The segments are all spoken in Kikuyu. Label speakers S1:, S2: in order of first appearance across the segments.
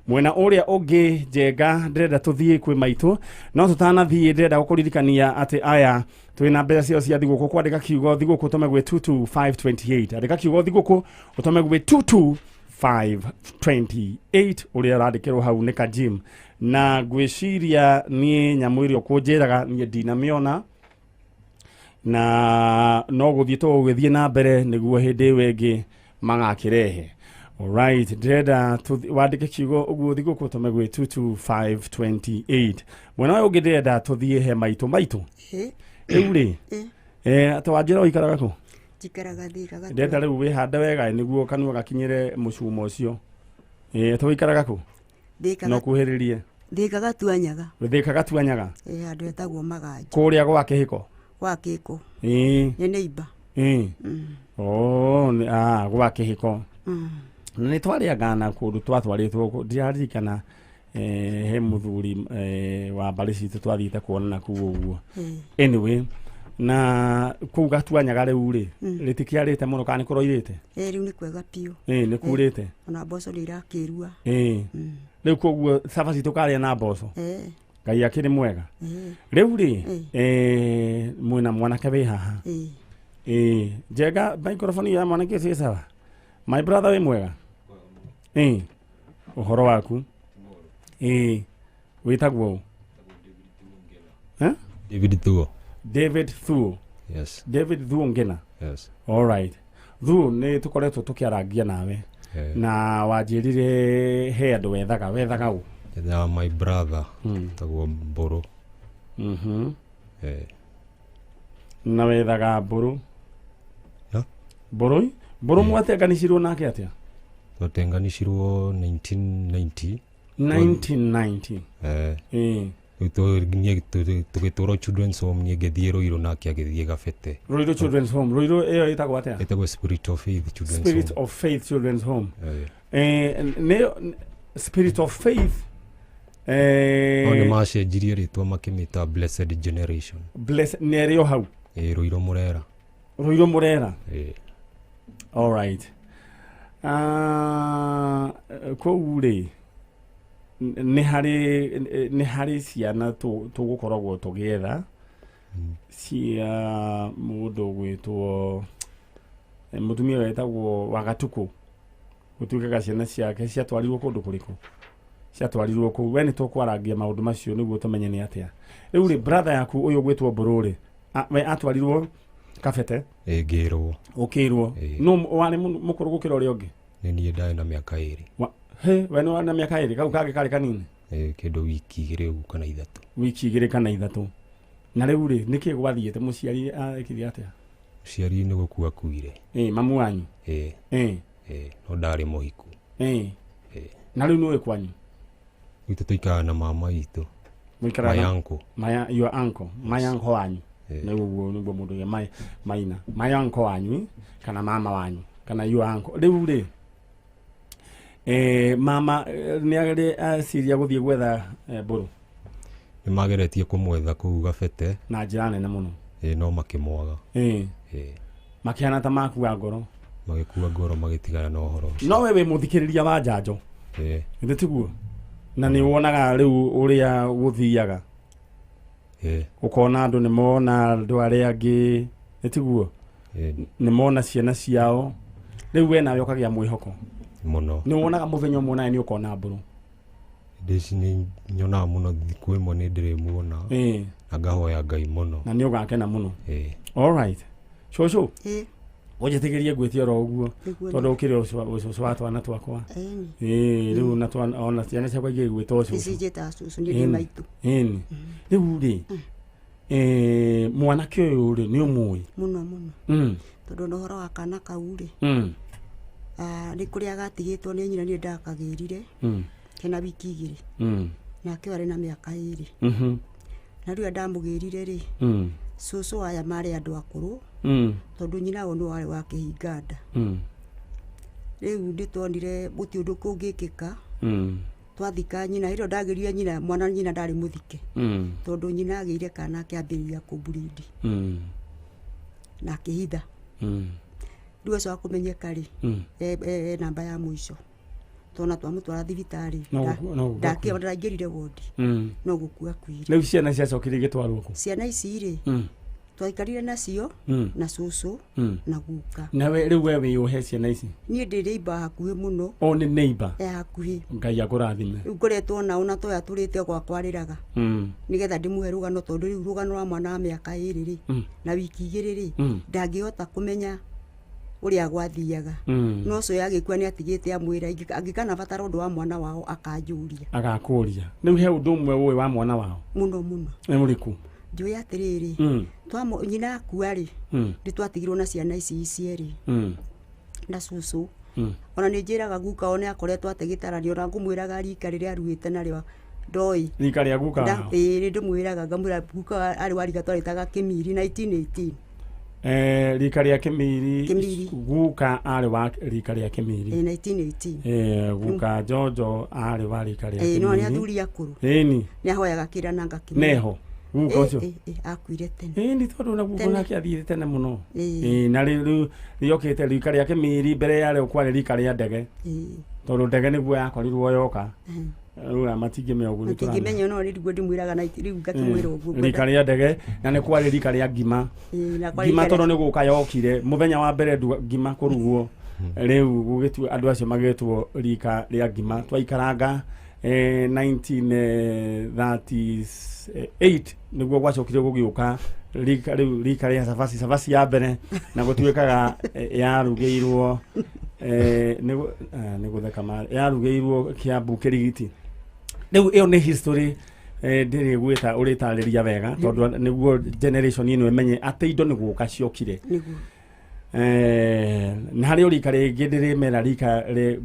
S1: Mwena ũrĩa ũngĩ Njenga, ndĩrenda tũthiĩ kwĩ maitũ, no tũtanathiĩ ndĩrenda gũkũririkania atĩ aya twĩna mbeca ciao cia thigũkũ. Kwandĩka kiugo thigũkũ tũme gwĩ 22528. Andĩka kiugo thigũkũ ũtũme gwĩ 22528. Ũrĩa ũrandĩkĩrwo hau nĩ Kajim, na ngwĩciria niĩ nyamũ ĩrĩa ũkũnjĩraga niĩ ndinamĩona, na no gũthiĩ tũgũgĩthiĩ na mbere nĩguo hĩndĩ ĩyo ĩngĩ magakĩrehe. Alright, ndĩrenda wandĩke kiugo ũguo thigũkũ tũme gwĩ 22528. Mwena ũyũ ũngĩ ndĩrenda tũthiĩ he maitũ. Maitũ, rĩu rĩ, atĩ wanjĩra ũikaraga kũ?
S2: Njikaraga Thika.
S1: Ndĩrenda rĩu wĩhande wega nĩguo kanua gakinyĩre mũcumo ũcio. Atĩ ũikaraga kũ?
S2: Thika.
S1: No kuhĩrĩrie.
S2: Thika Gatuanyaga.
S1: Thika Gatuanyaga.
S2: Ĩ, handũ hetagwo Maganjo.
S1: Kũrĩa gwa kĩhiko?
S2: Gwa kĩko. Nĩ neighbor.
S1: Oh, gwa kĩhiko. Na nĩ twarĩaga na kũndũ twatwarĩtwo ndiraririkana, he mũthuri wa mbarĩ citũ twathiĩte kuonana kũu ũguo. Anyway, na kũu Gatuanyaga rĩu rĩ, rĩtikĩarĩte mũno kana nĩ kũroirĩte?
S2: Ĩ, rĩu nĩ kwega biũ.
S1: Nĩ kurĩte.
S2: Ona mboco nĩ irakĩrua.
S1: Rĩu koguo cabaci tũkarĩa na mboco. Ngai akĩrĩ mwega. Rĩu rĩ, mwĩna mwanake wĩ haha?
S2: Ĩ.
S1: Njenga, microphone ya mwanake ũcio ĩ sawa. My brother, wĩ mwega? Ũhoro waku? Wĩtagwo ũ? Eh?
S3: David Thuo.
S1: David Thuo.
S3: Yes.
S1: David Thuo Ngina.
S3: Yes.
S1: Alright, Thuo, nĩ tũkoretwo tũkĩarangia nawe na wanjĩrire he andũ wethaga. Wethaga ũ?
S3: Yeah, my brother. Tagwo Mburu.
S1: Na wethaga Mbũrũ?
S3: Yeah.
S1: Mbũrũ, Mbũrũ, mwatenganicirwo nake atĩa?
S3: Twatenganisirwo 1990.
S1: 1990?
S3: Rĩu niĩ tũgĩtwarwo children's home, niĩ ngĩthiĩ Rũirũ nake agĩthiĩ Gabete.
S1: Rũirũ Children's Home. Rũirũ ĩyo ĩtagwo atĩa?
S3: Ĩtagwo Spirit of Faith Children's
S1: Spirit
S3: Home.
S1: of Faith Children's Home.
S3: Eh.
S1: Nĩyo Spirit of Faith.
S3: No nĩ macenjirie rĩtwa makĩmĩta Blessed Generation.
S1: Bless nĩ ĩrĩ o hau?
S3: Rũirũ Mũrera.
S1: Rũirũ Mũrera.
S3: Eh.
S1: Alright. Kũu rĩ, nĩ harĩ ciana tũgũkoragwo tũgĩetha cia mũndũ ũgwĩtwo mũtumia wetagwo Wagatukũ. Gũtuĩkaga ciana ciake ciatwarirwo kũndũ kũrĩkũ? Ciatwarirwo kũu. We nĩ tũkwarangia maũndũ macio nĩguo tũmenye nĩ atĩa. Rĩu rĩ, brother yaku ũyũ ũgwĩtwo Mbũrũ rĩ, we atwarirwo Kabete?
S3: Ngĩrwo.
S1: Ũkĩrwo?
S3: Ĩĩ.
S1: No warĩ mũkũrũ gũkĩra ũrĩa ũngĩ?
S3: Nĩ niĩ ndarĩ na mĩaka 2.
S1: He, we nĩ warĩ na mĩaka 2, kau kangĩ karĩ kanini?
S3: Kĩndũ wiki 2 ũguo kana 3.
S1: Wiki 2 kana 3. Na rĩu rĩ, nĩkĩ gwathiĩte? Mũciari ekire atĩa?
S3: Mũciari nĩ gũkua akuire.
S1: Ĩ, mamu wanyu?
S3: Ĩ.
S1: Ĩ.
S3: No ndarĩ mũhiku.
S1: Ĩ. Na rĩu nĩ kwanyu?
S3: Gwitũ tũikaraga na mama witũ.
S1: Mũikaraga
S3: My uncle.
S1: My, your uncle, my uncle wanyu. Nĩguo mũndũ ya maina my uncle wanyu kana mama wanyu kana your uncle. Rĩu rĩ, mama nĩ arĩ aciria gũthiĩ gwetha Mbũrũ?
S3: Nĩ mageretie kũmwetha kũu Gabete.
S1: Na njĩra nene mũno.
S3: No makĩmwaga.
S1: Makĩhana ta makua ngoro.
S3: Magĩkua ngoro, magĩtigana na ũhoro ũcio.
S1: No we wĩ mũthikĩrĩria wa njanjo?
S3: Ĩ.
S1: Githĩ tiguo? Na nĩ wonaga rĩu ũrĩa gũthiaga?
S3: Ĩ.
S1: Ũkona andũ nĩ mona andũ arĩa angĩ, nĩ tiguo?
S3: Ĩ.
S1: Nĩ mona ciana ciao. Rĩu we nawe ũkagĩa mwĩhoko?
S3: Mũno.
S1: Nĩ wonaga mũthenya ũmwe nawe nĩ ũkona Mbũrũ?
S3: Ndĩci nĩ nyonaga mũno thikũ ĩmwe nĩ ndĩrĩmuona. Na ngahoya Ngai mũno.
S1: Na nĩ ũgakena mũno?
S3: Ĩ.
S1: Alright, cũcũ.
S2: Ĩ.
S1: Ũnjĩtĩkĩrie ngwĩtie oro ũguo?
S2: Nĩguo.
S1: Tondũ ũkĩrĩ ũcũcũ wa twana twakwa.
S2: Ĩni.
S1: Ĩ, rĩu na twana ona ciana ciakwa ingĩgwĩta ũcũcũ.
S2: Ici njĩtaga cũcũ, niĩ ndĩ maitũ.
S1: Ĩni. Rĩu rĩ, mwanake ũyũ rĩ, nĩ ũmũĩ?
S2: Mũno mũno. Tondũ ona ũhoro wa kana kau rĩ, nĩ kũrĩa gatigĩtwo nĩ nyina, niĩ ndakagĩrire kena wiki 2. Nake arĩ na mĩaka 2. Na rĩrĩa ndamũgĩrire rĩ, cũcũ aya marĩ andũ akũrũ, tondũ nyina wao nĩwe warĩ wa kĩhinga nda. Rĩu nĩ tuonire gũtirĩ ũndũ kũngĩkĩka. Twathika nyina, hĩndĩ ĩyo ndagĩrire nyina, mwana nyina ndarĩ mũthike, tondũ nyina agĩire kana akĩambĩrĩria kũmburindi na akĩhitha. Rĩu acoka kũmenyeka rĩ, e namba ya mũico. Tona twamũtwara thibitarĩ.
S1: No gũkua.
S2: Ndaingĩrire wodi. No gũkua akuire.
S1: Rĩu ciana ciacokire igĩtwarwo kũ?
S2: Ciana ici rĩ, twaikarire nacio na cũcũ na guka.
S1: Nawe rĩu we wĩ ũhe ciana ici?
S2: Niĩ ndĩ neighbor hakuhĩ mũno.
S1: O nĩ neighbor?
S2: E hakuhĩ.
S1: Ngai akũrathime.
S2: Rĩu ngoretwo nao na toya tũrĩte gwakwa arĩraga. Nĩgetha ndĩmũhe rũgano, tondũ rĩu rũgano rwa mwana wa mĩaka 2 rĩ, na wiki 2 rĩ, ndangĩhota kũmenya ũrĩa gwathiaga. No ũcio agĩkua nĩ atigĩte amwĩra angĩkana batara ũndũ wa mwana wao akanjũria.
S1: Agakũria. Rĩu he ũndũ ũmwe ũĩ wa mwana wao?
S2: Mũno mũno.
S1: Nĩ ũrĩkũ?
S2: Njũĩ atĩrĩrĩ, nyina akua rĩ, nĩ twatigirwo na ciana ici cierĩ na cũcũ. Ona nĩ njĩraga guka one akoretwo ategĩtaranio, ona ngũmwĩraga rika rĩrĩa aruĩte narĩo ndoĩ.
S1: Rika rĩa guka wao?
S2: Ĩĩ, nĩ ndĩmwĩraga, ngamwĩra guka arĩ wa rika twarĩtaga Kĩmiri 1918.
S1: Rika rĩa Kĩmiri, guka arĩ wa rika rĩa Kĩmiri.
S2: 1918.
S1: Guka Jojo arĩ wa rika rĩa Kĩmiri.
S2: No nĩ athuri akũrũ.
S1: Ĩni.
S2: Nĩ ahoyaga kĩra na ngakĩmwĩra.
S1: Neho. Guka ũcio.
S2: Akuire tene.
S1: Ĩni, tondũ na guka nake athiĩte tene mũno. Na rĩu rĩokĩte rika rĩa Kĩmiri, mbere yarĩo kwarĩ rika rĩa ndege. Tondũ ndege nĩguo yakorirwo yoka. Rĩu matingĩmenya ũguo nĩ tũramenya.
S2: Matingĩmenya, no nĩguo ndĩmwĩraga na rĩu ngakĩmwĩra ũguo.
S1: Rika rĩa ndege, na nĩ kwarĩ rika rĩa ngima. Ngima tondũ nĩ gũka yokire mũthenya wa mbere ngima kũrugwo. Rĩu gũgĩtua andũ acio magĩtwo rika rĩa ngima. Twaikaranga 1938 nĩguo gwacokire gũgĩũka rika rĩu rika rĩa cabaci, cabaci ya mbere na gũtuĩkaga yarugĩirwo nĩ gũtheka yarugĩirwo Kiambu Kĩrigiti. Rĩu ĩyo nĩ history ndĩrĩ gwĩta ũrĩtarĩria wega tondũ nĩguo generation ĩno ĩmenye atĩ indo nĩ gũka ciokire. Na harĩ o rika rĩngĩ ndĩrĩmera rika rĩ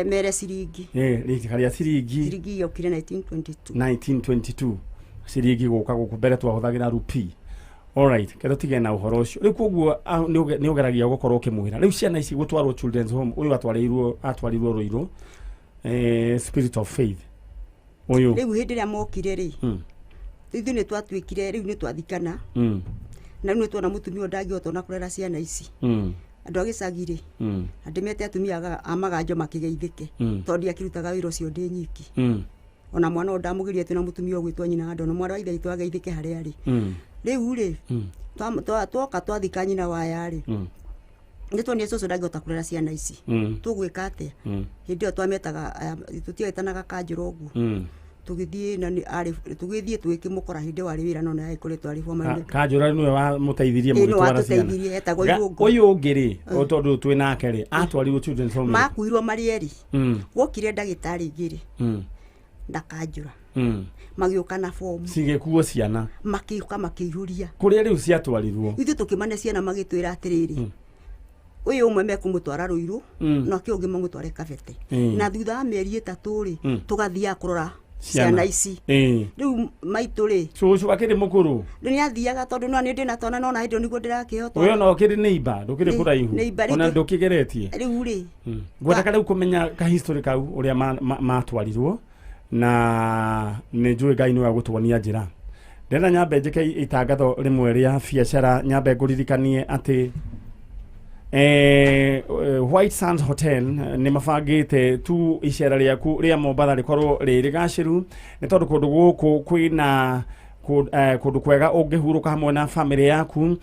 S2: mere ciringi.
S1: Rika rĩa ciringi.
S2: Ciringi yokire 1922.
S1: 1922 ciringi gũka gũkũ, mbere twahũthagĩra rupee. Alright, kero tige na ũhoro ũcio. Rĩu koguo nĩ ũgeragia gũkorwo ũkĩmwĩra. Rĩu ciana ici gũtwarwo children's home, ũyũ atwarirwo Ruiru, Spirit of Faith. Ũyũ.
S2: Rĩu hĩndĩ ĩrĩa mokire rĩ, ithuĩ nĩ twatuĩkire rĩu nĩ twathikana. Na rĩu nĩ tuona mũtumia ũyũ ndangĩhota ona kũrera ciana ici. Andũ a gĩcagi rĩ, na ndĩmete atumia a maganjo makĩgeithĩke, tondũ ndiakĩrutaga wĩra ũcio ndĩ nyiki. Ona mwana ũyũ ndamũgĩrire twĩna mũtumia ũgwĩtwo nyina wa ndono, mwana wa ithe witũ ageithĩke harĩa arĩ. Rĩu rĩ, twoka twathika nyina wa aya rĩ, nĩ tuonire cũcũ ndangĩhota kũrera ciana ici. Tũgwĩka atĩa? Hĩndĩ ĩyo twametaga, tũtietanaga kanjũra ũguo. Tũgĩthiĩ na arĩ, tũgĩthiĩ tũgĩkĩmũkora hĩndĩ ĩyo arĩ wĩra, no nĩ agĩkoretwo arĩ former.
S1: Kanjũra nĩwe wamũteithirie mũgĩtwara ciana.
S2: Watũteithirie, etagwo Irũngũ.
S1: Ũyũ ũngĩ rĩ, o tondũ twĩ nake rĩ, atwarirwo children's home.
S2: Makuirwo marĩ erĩ. Gwokire ndagĩtarĩ ingĩ rĩ, na kanjũra. Magĩũka na fomu.
S1: Cigĩkuo ciana.
S2: Makĩũka makĩihũria.
S1: Kũrĩa rĩu ciatwarirwo.
S2: Ithuĩ tũkĩmane ciana magĩtwĩra atĩrĩrĩ, ũyũ ũmwe mekũmũtwara Ruiru, nake ũngĩ mamũtware Kabete. Na thutha wa mĩeri 3 rĩ, tũgathiaga kũrora ciana ici. Rĩu maitũ rĩ,
S1: Cũcũ akĩrĩ mũkũrũ.
S2: Rĩu nĩathiaga tondũ no nĩ ndĩna twana, no na hĩndĩ ĩyo nĩguo ndĩrakĩheo twana.
S1: Ũyũ no ũkĩrĩ neighbor, ndũkĩrĩ kũraihu. Ona ndũkĩgeretie.
S2: Rĩu rĩ,
S1: Ngwendaga rĩu kũmenya ka history kau ũrĩa matwarirwo, na nĩ njũĩ Ngai nĩwe ũgũtuonia njĩra. Ndĩrenda nyambe njĩke itangatho rĩmwe rĩa biacara, nyambe ngũririkanie atĩ White Sands Hotel nĩ mabangĩte tu icera rĩaku rĩa Mombatha rĩkorwo rĩ rĩgacĩru, nĩ tondũ kũndũ gũkũ kwĩna kũndũ kwega ũngĩhurũka hamwe na family yaku.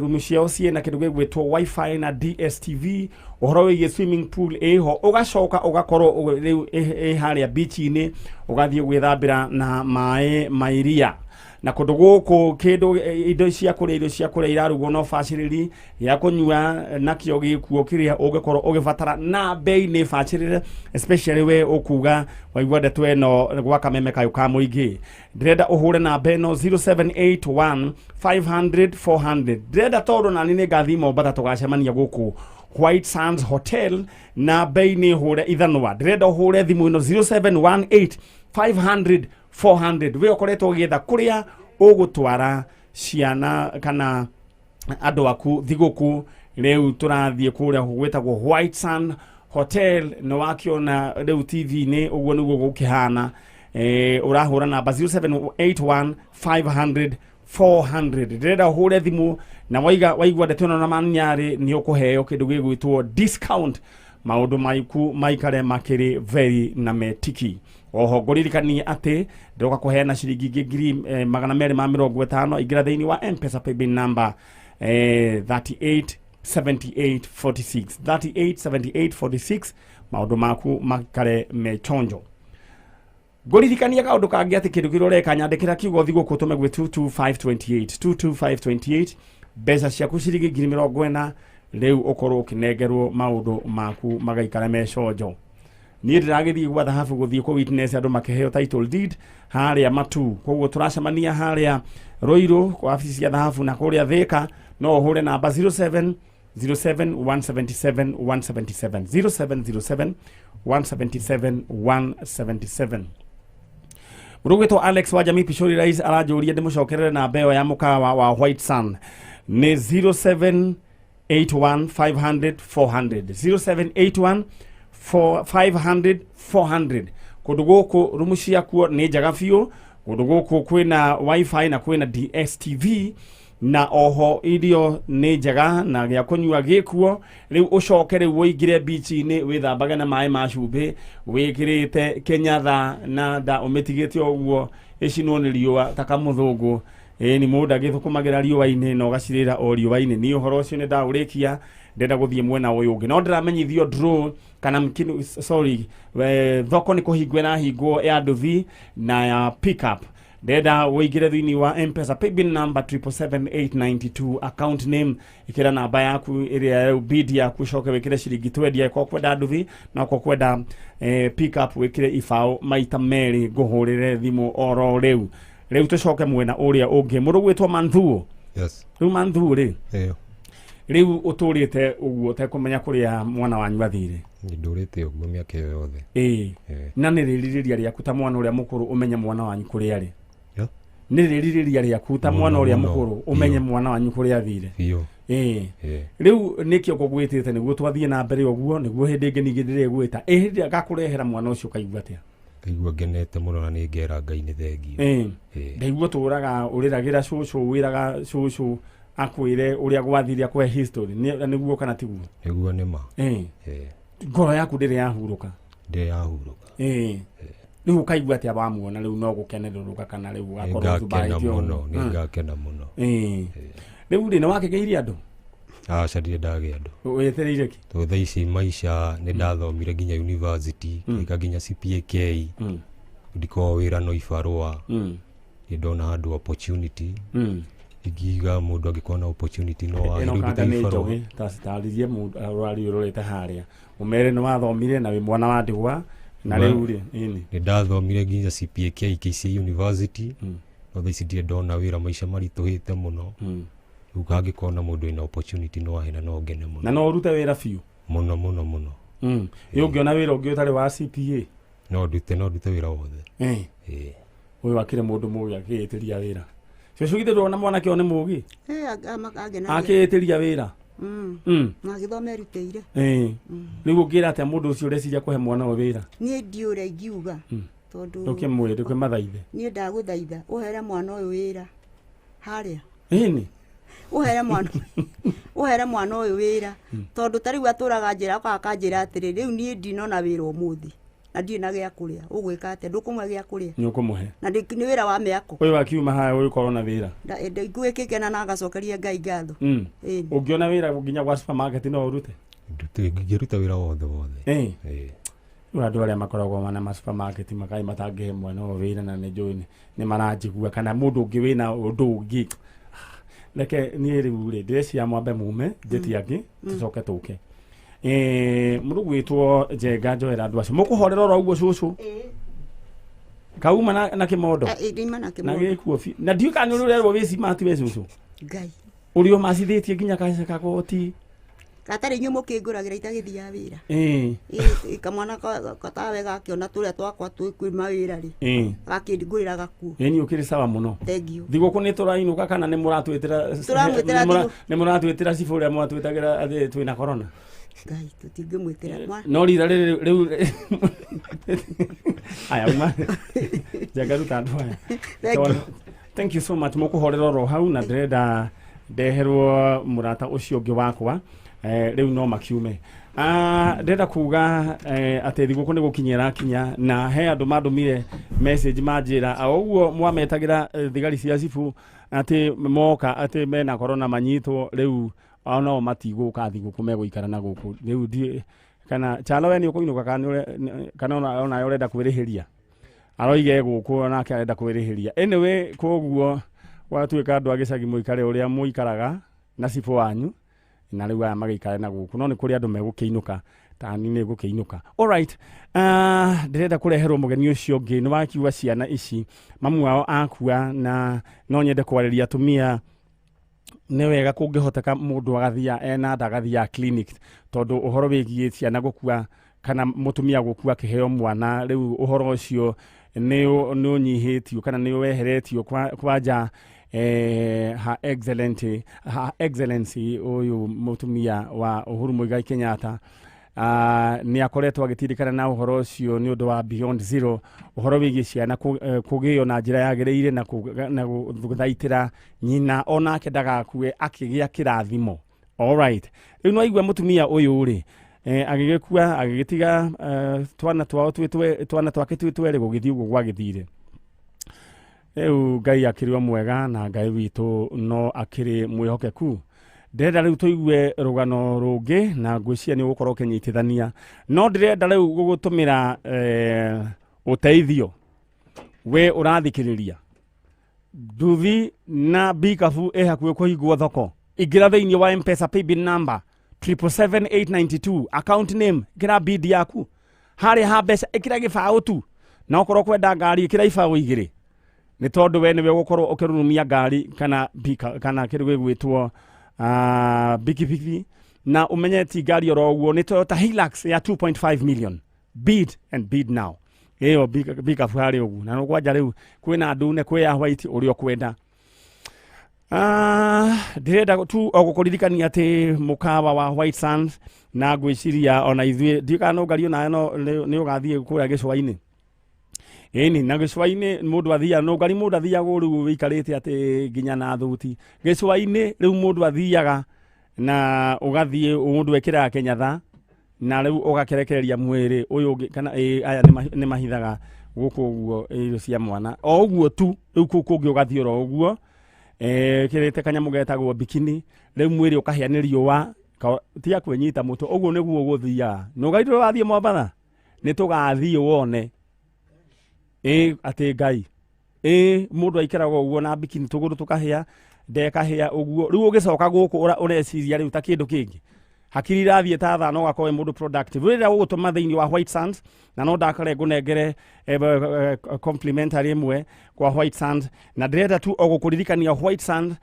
S1: Rumu ciao ciĩna kĩndũ gĩgwĩtwo wifi na DSTV, ũhoro wĩgiĩ swimming pool ĩho, ũgacoka ũgakorwo rĩu ĩ harĩa beach-inĩ, ũgathiĩ gwĩthambĩra na maĩ ma iria. Na kũndũ gũkũ kĩndũ indo cia kũrĩa, irio cia kũrĩa irarugwo na ũbacĩrĩri, gĩa kũnyua nakĩo gĩkuo kĩrĩa ũngĩkorwo ũgĩbatara na bei nĩ bacĩrĩre, especially we ũkuga waigua ndeto ĩno gwa kameme kayũ ka mũingĩ. Ndĩrenda ũhũre namba ĩno 0781 500 400. Ndĩrenda tondũ nani nĩ ngathiĩ Mombatha tũgacemania gũkũ White Sands Hotel na bei nĩ hũre ithanwa. Ndĩrenda ũhũre thimũ ĩno 0718 500 400. We ũkoretwo ũgĩetha kũrĩa ũgũtwara ciana kana andũ aku thigũkũ, rĩu tũrathiĩ kũrĩa gwĩtagwo White Sand Hotel, nĩ wakĩona rĩu TV-inĩ ũguo nĩguo gũkĩhana. Ũrahũra namba 0781 500 400. Ndĩrenda ũhũre thimũ na waigua ndeto ĩno na manyarĩ nĩ ũkũheo kĩndũ gĩgwĩtwo discount. Maũndũ maiku maikare makĩrĩ very na metiki. Oho ngũririkanie atĩ ndĩroka kũheana ciringi ingĩ 250,000. Ingĩra thĩinĩ wa M-Pesa paybill number 38 78 46 38 78 46, maũndũ maku makare mechonjo. Ngũririkania kaũndũ kangĩ atĩ kĩndũ kĩrĩa ũreka, nyandĩkĩra kiugo thigũkũ tũme gwĩ 22528 22528, mbeca ciaku ciringi 40,000 rĩu ũkorwo ũkĩnengerwo, maũndũ maku magaikara meconjo. Niĩ ndĩragĩthiĩ gwa thahabu gũthiĩ kũ witness andũ makĩheo title deed harĩa Matu. Koguo tũracemania harĩa Ruiru kwa wabici cia thahabu, na kũrĩa Thĩka no ũhũre namba 07 07 177 177, 0707 177 177. Mũrũgwĩtwo Alex wa Jamii Pishori Rice aranjũria ndĩmũcokerere namba ĩyo ya mũkawa wa White Sun, nĩ 0781 500 400, 0781 500 400. Kũndũ gũkũ rumu ciakuo nĩ njega biũ. Kũndũ gũkũ kwĩna WiFi na kwĩna DSTV, na oho irio nĩ njega na gĩa kũnyua gĩkuo. Rĩu ũcoke rĩu ũingĩre bichi-inĩ, wĩthambage na maĩ ma cumbĩ, wĩkĩrĩte kĩnyatha na nda ũmĩtigĩte ũguo ĩcinwo nĩ riũa ta kamũthũngũ. Ĩĩ, nĩ mũndũ agĩthũkũmagĩra riũa-inĩ na ũgacirĩra o riũa-inĩ. Niĩ ũhoro ũcio nĩ ndaũrĩkia, ndĩrenda gũthiĩ mwena ũyũ ũngĩ, no ndĩramenyithio draw kana mkinu, sorry, thoko nĩ kũhingwo ĩrahingwo ya nduthi na ya pickup. Ndenda ũingĩre thĩinĩ wa M-Pesa paybill number 777892, account name ĩkĩra namba yaku ĩrĩa rĩu bid yaku, ũcoke wĩkĩre ciringi 20 angĩkorwo kwenda nduthi, na okorwo kwenda pickup wĩkĩre ibaũ maita merĩ. Ngũhũrĩre thimũ oro rĩu. Rĩu tũcoke mwena ũrĩa ũngĩ, mũndũ gwĩtwo Manthuo.
S3: Yes.
S1: Rĩu Manthuo rĩ,
S3: Ĩyo.
S1: Rĩu ũtũrĩte ũguo ũtekũmenya kũrĩa mwana wanyu athire?
S3: Ndũrĩte ũguo mĩaka ĩyo yothe.
S1: Ĩĩ.
S3: Ĩĩ.
S1: Na nĩ rĩrirĩria rĩaku ta mwana ũrĩa mũkũrũ ũmenye mwana wanyu kũrĩa arĩ?
S3: Yeah.
S1: Nĩ rĩrirĩria rĩaku ta
S3: Mũno,
S1: mwana ũrĩa
S3: mũno.
S1: mũkũrũ ũmenye
S3: Biũ.
S1: mwana wanyu kũrĩa athire?
S3: Biũ.
S1: Ĩĩ.
S3: Ĩĩ.
S1: Rĩu nĩkĩo ngũgwĩtĩte nĩguo twathiĩ na mbere ũguo, nĩguo hĩndĩ ĩngĩ ningĩ ndĩrĩgwĩta. Ĩ hĩndĩ ĩrĩa ngakũrehera mwana ũcio ũkaigua atĩa?
S3: Ngaigua ngenete mũno na nĩ ngera Ngai nĩ thengio.
S1: Ĩĩ.
S3: Ĩĩ.
S1: Ndaigua ũtũraga ũrĩragĩra cũcũ, wĩraga cũcũ akwĩre ũrĩa gwathire, akũhe history. Nĩguo kana tiguo?
S3: Nĩguo, nĩ ma.
S1: Ĩĩ.
S3: Ĩĩ.
S1: Ngoro yaku ndĩrĩ yahurũka?
S3: Ndĩrĩ yahurũka.
S1: Ĩĩ. Rĩu ũkaigua atĩa wamuona rĩu? No gũkenerũrũka kana rĩu
S3: Nĩ
S1: ũgakorwo
S3: ngakena
S1: ũthumbahĩtio
S3: mũno.
S1: ũguo?
S3: Nĩ ngakena mũno.
S1: Ĩĩ. Rĩu rĩ, nĩ wakĩgĩirie andũ?
S3: Aca, ndirĩ ndagĩa andũ.
S1: Wetereire kĩ?
S3: Tondũ thaa ici maica nĩ ndathomire nginya university, ngĩka nginya CPAK, ndikoragwo wĩra no ibarũa. Nĩ ndona handũ opportunity. Ingiuga mũndũ angĩkorwo na opportunity no
S1: Ĩno
S3: wagĩrĩirwo
S1: kanda
S3: ndute
S1: nĩ
S3: ibarũa.
S1: njũgĩ tacitarĩrie mũndũ ũrariũ ũrorete harĩa, ũmere nĩ wathomire na wĩ mwana wa ndigwa na rĩu rĩ, ĩni.
S3: Nĩ ndathomire nginya CPAK KCA University, no thaa ici ndirĩ ndona wĩra, maica maritũhĩte mũno. Rĩu hangĩkorwo na mũndũ wĩna opportunity no ahe na no ngene mũno.
S1: Na no ũrute wĩra biũ?
S3: Mũno mũno mũno.
S1: Ĩ ũngĩona wĩra ũngĩ ũtarĩ wa CPA?
S3: No ndute wĩra wothe.
S1: Ĩĩ.
S3: Ĩĩ.
S1: Ũyũ akĩrĩ mũndũ mũgĩ akĩĩtĩria wĩra. Cũcũ, githĩ ndũrona mwanake ũyũ nĩ mũgĩ?
S2: Angenagia.
S1: Akĩĩtĩria wĩra.
S2: Na agĩthoma erutĩire.
S1: Ĩĩ. Rĩu ũngĩra atĩa mũndũ ũcio ũreciria kũhe mwana ũyũ wĩra?
S2: Niĩ ndiũ ũrĩa ingiuga tondũ
S1: Ndũkĩmwĩre, ndũkĩmathaithe.
S2: Niĩ ndagũthaitha ũhere mwana ũyũ wĩra harĩa.
S1: Ĩni.
S2: Ũhere mwana ũyũ wĩra, tondũ ta rĩu atũraga njĩra, okaga akanjĩra atĩrĩ, rĩu niĩ ndinona wĩra ũmũthĩ na ndirĩ na gĩa kũrĩa, ũgwĩka atĩa? Ndũkũmwe gĩa kũrĩa?
S1: Nĩ ũkũmũhe?
S2: Na nĩ wĩra wa mĩako.
S1: Ũyũ akiuma haha ũgĩkorwo na wĩra?
S2: Ngwĩkĩkena na ngacokeria Ngai ngatho. Ĩni.
S1: Ũngĩona wĩra nginya gwa supermarket no ũrute?
S3: Ingĩruta wĩra wothe wothe.
S1: Ĩĩ.
S3: Ĩĩ.
S1: Rĩu andũ arĩa makoragwo mana ma supermarket makai matangĩhe mwana ũyũ wĩra, na nĩ njũĩ nĩ maranjigua, kana mũndũ ũngĩ wĩna ũndũ ũngĩ, reke niĩ rĩu rĩ, ndĩreciria mwambe mume njĩtie angĩ, tũcoke tũke. Mũndũ gwĩtwo Njenga, njoera andũ acio mũkũhorera oro ũguo. Cũcũ kauma na kĩmondo.
S2: Ndima na
S1: na
S2: kĩmondo.
S1: Gĩkuo biũ, na ndiũĩ kana nĩ ũrĩ ũrerwo wĩ smart we cũcũ.
S2: Ngai.
S1: Ũrĩ ũmacithĩtie nginya kagoti.
S2: Gatarĩ inyuĩ mũkĩngũragĩra itagĩthiaga wĩra.
S1: Ĩĩ.
S2: Ĩ, kamwana katawe gakĩona tũrĩa twakwa twĩ kwĩ mawĩra rĩ, gakĩngũrĩra gakuo.
S1: Ĩĩ, nĩ ũkĩrĩ sawa mũno.
S2: Thengiũ.
S1: Thigũkũ nĩ tũrainũka kana nĩ mũratwĩtĩra?
S2: Tũramwĩtĩra thigũ.
S1: Nĩ mũratwĩtĩra cibũ ũrĩa mwatwĩtagĩra atĩ twĩna corona?
S2: Ngai, tũtingĩmwĩtĩra.
S1: No rira rĩrĩ rĩu aya uma Njenga, ruta andũ aya.
S2: Thank you.
S1: Thank you so much. Mũkũhorera oro hau, na ndĩrenda ndeherwo mũrata ũcio ũngĩ wakwa. Rĩu no makiume. Ndĩrenda kuga atĩ thigũkũ nĩ gũkinyĩra kinya na he andũ mandũmire message manjĩra o ũguo mwametagĩra thigari cia cibũ atĩ moka atĩ mena corona manyitwo rĩu onao matigũka thigũkũ megũikara na gũkũ rĩu ndiĩ kana Chalo we nĩ ũkũinũka kana onawe ũrenda kwĩrĩhĩria aroige gũkũ onake arenda kwĩrĩhĩria. Anyway, koguo gwatuĩka andũ a gĩcagi mũikare ũrĩa mũikaraga na cibũ wanyu na rĩu aya magĩikare na gũkũ no nĩ kũrĩ andũ megũkĩinũka tani nĩ gũkĩinũka. Alright, ndĩrenda kũreherwo mũgeni ũcio ũngĩ nĩ wakiuga ciana ici mamu wao akua na no nyende kwarĩria atumia nĩ wega kũngĩhoteka mũndũ agathia ena nda agathia clinic tondũ ũhoro wĩgiĩ ciana gũkua kana mũtumia gũkua akĩheo mwana rĩu ũhoro ũcio nĩ ũnyihĩtio kana nĩ weheretio kwanja ha excellency ũyũ mũtumia wa Uhuru Muigai Kenyatta nĩ akoretwo agĩtirikana na ũhoro ũcio nĩ ũndũ wa Beyond Zero ũhoro wĩgiĩ ciana kũgĩo na njĩra yagĩrĩire na gũthaitĩra nyina onake ndagakue akĩgĩa kĩrathimo. Alright, rĩu no aigua mũtumia ũyũ rĩ agĩgĩkua agĩgĩtiga twana twao twana twake twĩ twerĩ gũgĩthiĩ ũguo gwagĩthire. Rĩu Ngai akĩrĩ o mwega na Ngai witũ no akĩrĩ mwĩhokeku. Ndĩrenda rĩu tũigue rũgano rũngĩ na ngwĩciria nĩ ũgũkorwo ũkĩnyitithania no ndĩrenda rĩu gũgũtũmĩra ũteithio we ũrathikĩrĩria nduthi na bikabu ĩ hakuhĩ kũhingwo thoko. Ingĩra thĩinĩ wa M-Pesa paybill number 777892 account name ĩkĩra bid yaku harĩa ha mbeca ĩkĩra gĩbaũ tu na okorwo kwenda ngari ĩkĩra ibaũ igĩrĩ nĩ tondũ we nĩwe ũgũkorwo ũkĩrurumia ngari kana kana kĩndũ gĩgwĩtwo bikibiki na umenye ti ngari oro ũguo nĩ Toyota Hilux ya 2.5 million. Bid and bid now ĩyo bikabu harĩa ũguo na kwanja rĩu kwĩna ndune kwĩ ya white ũrĩa ũkwenda. Ndĩrenda tu o gũkũririkania atĩ mũkawa wa White Sands na ngwĩciria ona ithuĩ ndiũ kana no ngario nawe no nĩ ũgathiĩ kũrĩa gĩcũa-inĩ. Ĩni na gĩcũa-inĩ mũndũ athiaga no ngari mũndũ athiaga rĩu wĩikarĩte atĩ nginya na thuti. Gĩcũa-inĩ rĩu mũndũ athiaga na ũgathiĩ mũndũ ekĩraga kĩnyatha na rĩu ũgakerekereria mwĩrĩ ũyũ ũngĩ kana aya nĩ mahithaga gũkũ ũguo irio cia mwana o ũguo tu rĩu kũu kũngĩ ũgathiĩ oro ũguo kĩrĩte kanyamũ getagwo bikini rĩu mwĩrĩ ũkahĩa nĩ riũa tiga kwĩnyita mũtwe ũguo nĩguo gũthiaga. Nũgai ndũrathiĩ Mombatha nĩ tũgathiĩ wone atĩ Ngai mũndũ aikaraga ũguo na bikini tũgũrũ tũkahĩa ndekahĩa ũguo rĩu ũgĩcoka gũkũ ũreciria rĩu ta kĩndũ kĩngĩ hakiri irathiĩ ta thaa no gakorwo mũndũ productive. Rĩrĩa ũgũtũma thĩinĩ wa White Sands na no ndakare ngũnengere complimentary ĩmwe kwa White Sands na ndĩrenda tu o gũkũririkania White Sands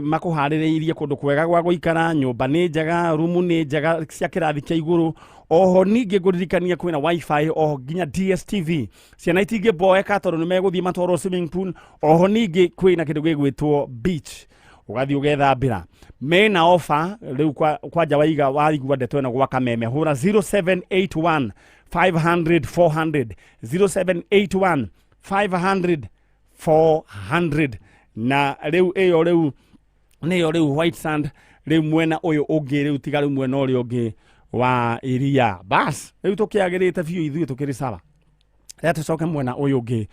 S1: makũharĩrĩirie kũndũ kwega gwa gũikara nyũmba nĩ njega rumu nĩ njega cia kĩrathi kĩa igũrũ oho ningĩ ngũririkania kwĩna wifi oho nginya DSTV ciana itingĩboeka tondũ nĩ megũthiĩ matwarwo swimming pool oho ningĩ kwĩna kĩndũ gĩgwĩtwo beach ũgathiĩ ũgethambĩra. Mena ofa rĩu kwanja waiga waigua ndeto ĩno gwa Kameme hũra 0781 500 400 0781 500 400 na rĩu ĩyo rĩu nĩyo rĩu White Sand rĩu mwena ũyũ ũngĩ rĩu tiga rĩu mwena ũrĩa ũngĩ wa iria bas rĩu tũkĩagĩrĩte biũ ithuĩ tũkĩrĩ sawa. Rĩrĩa tũcoke mwena ũyũ ũngĩ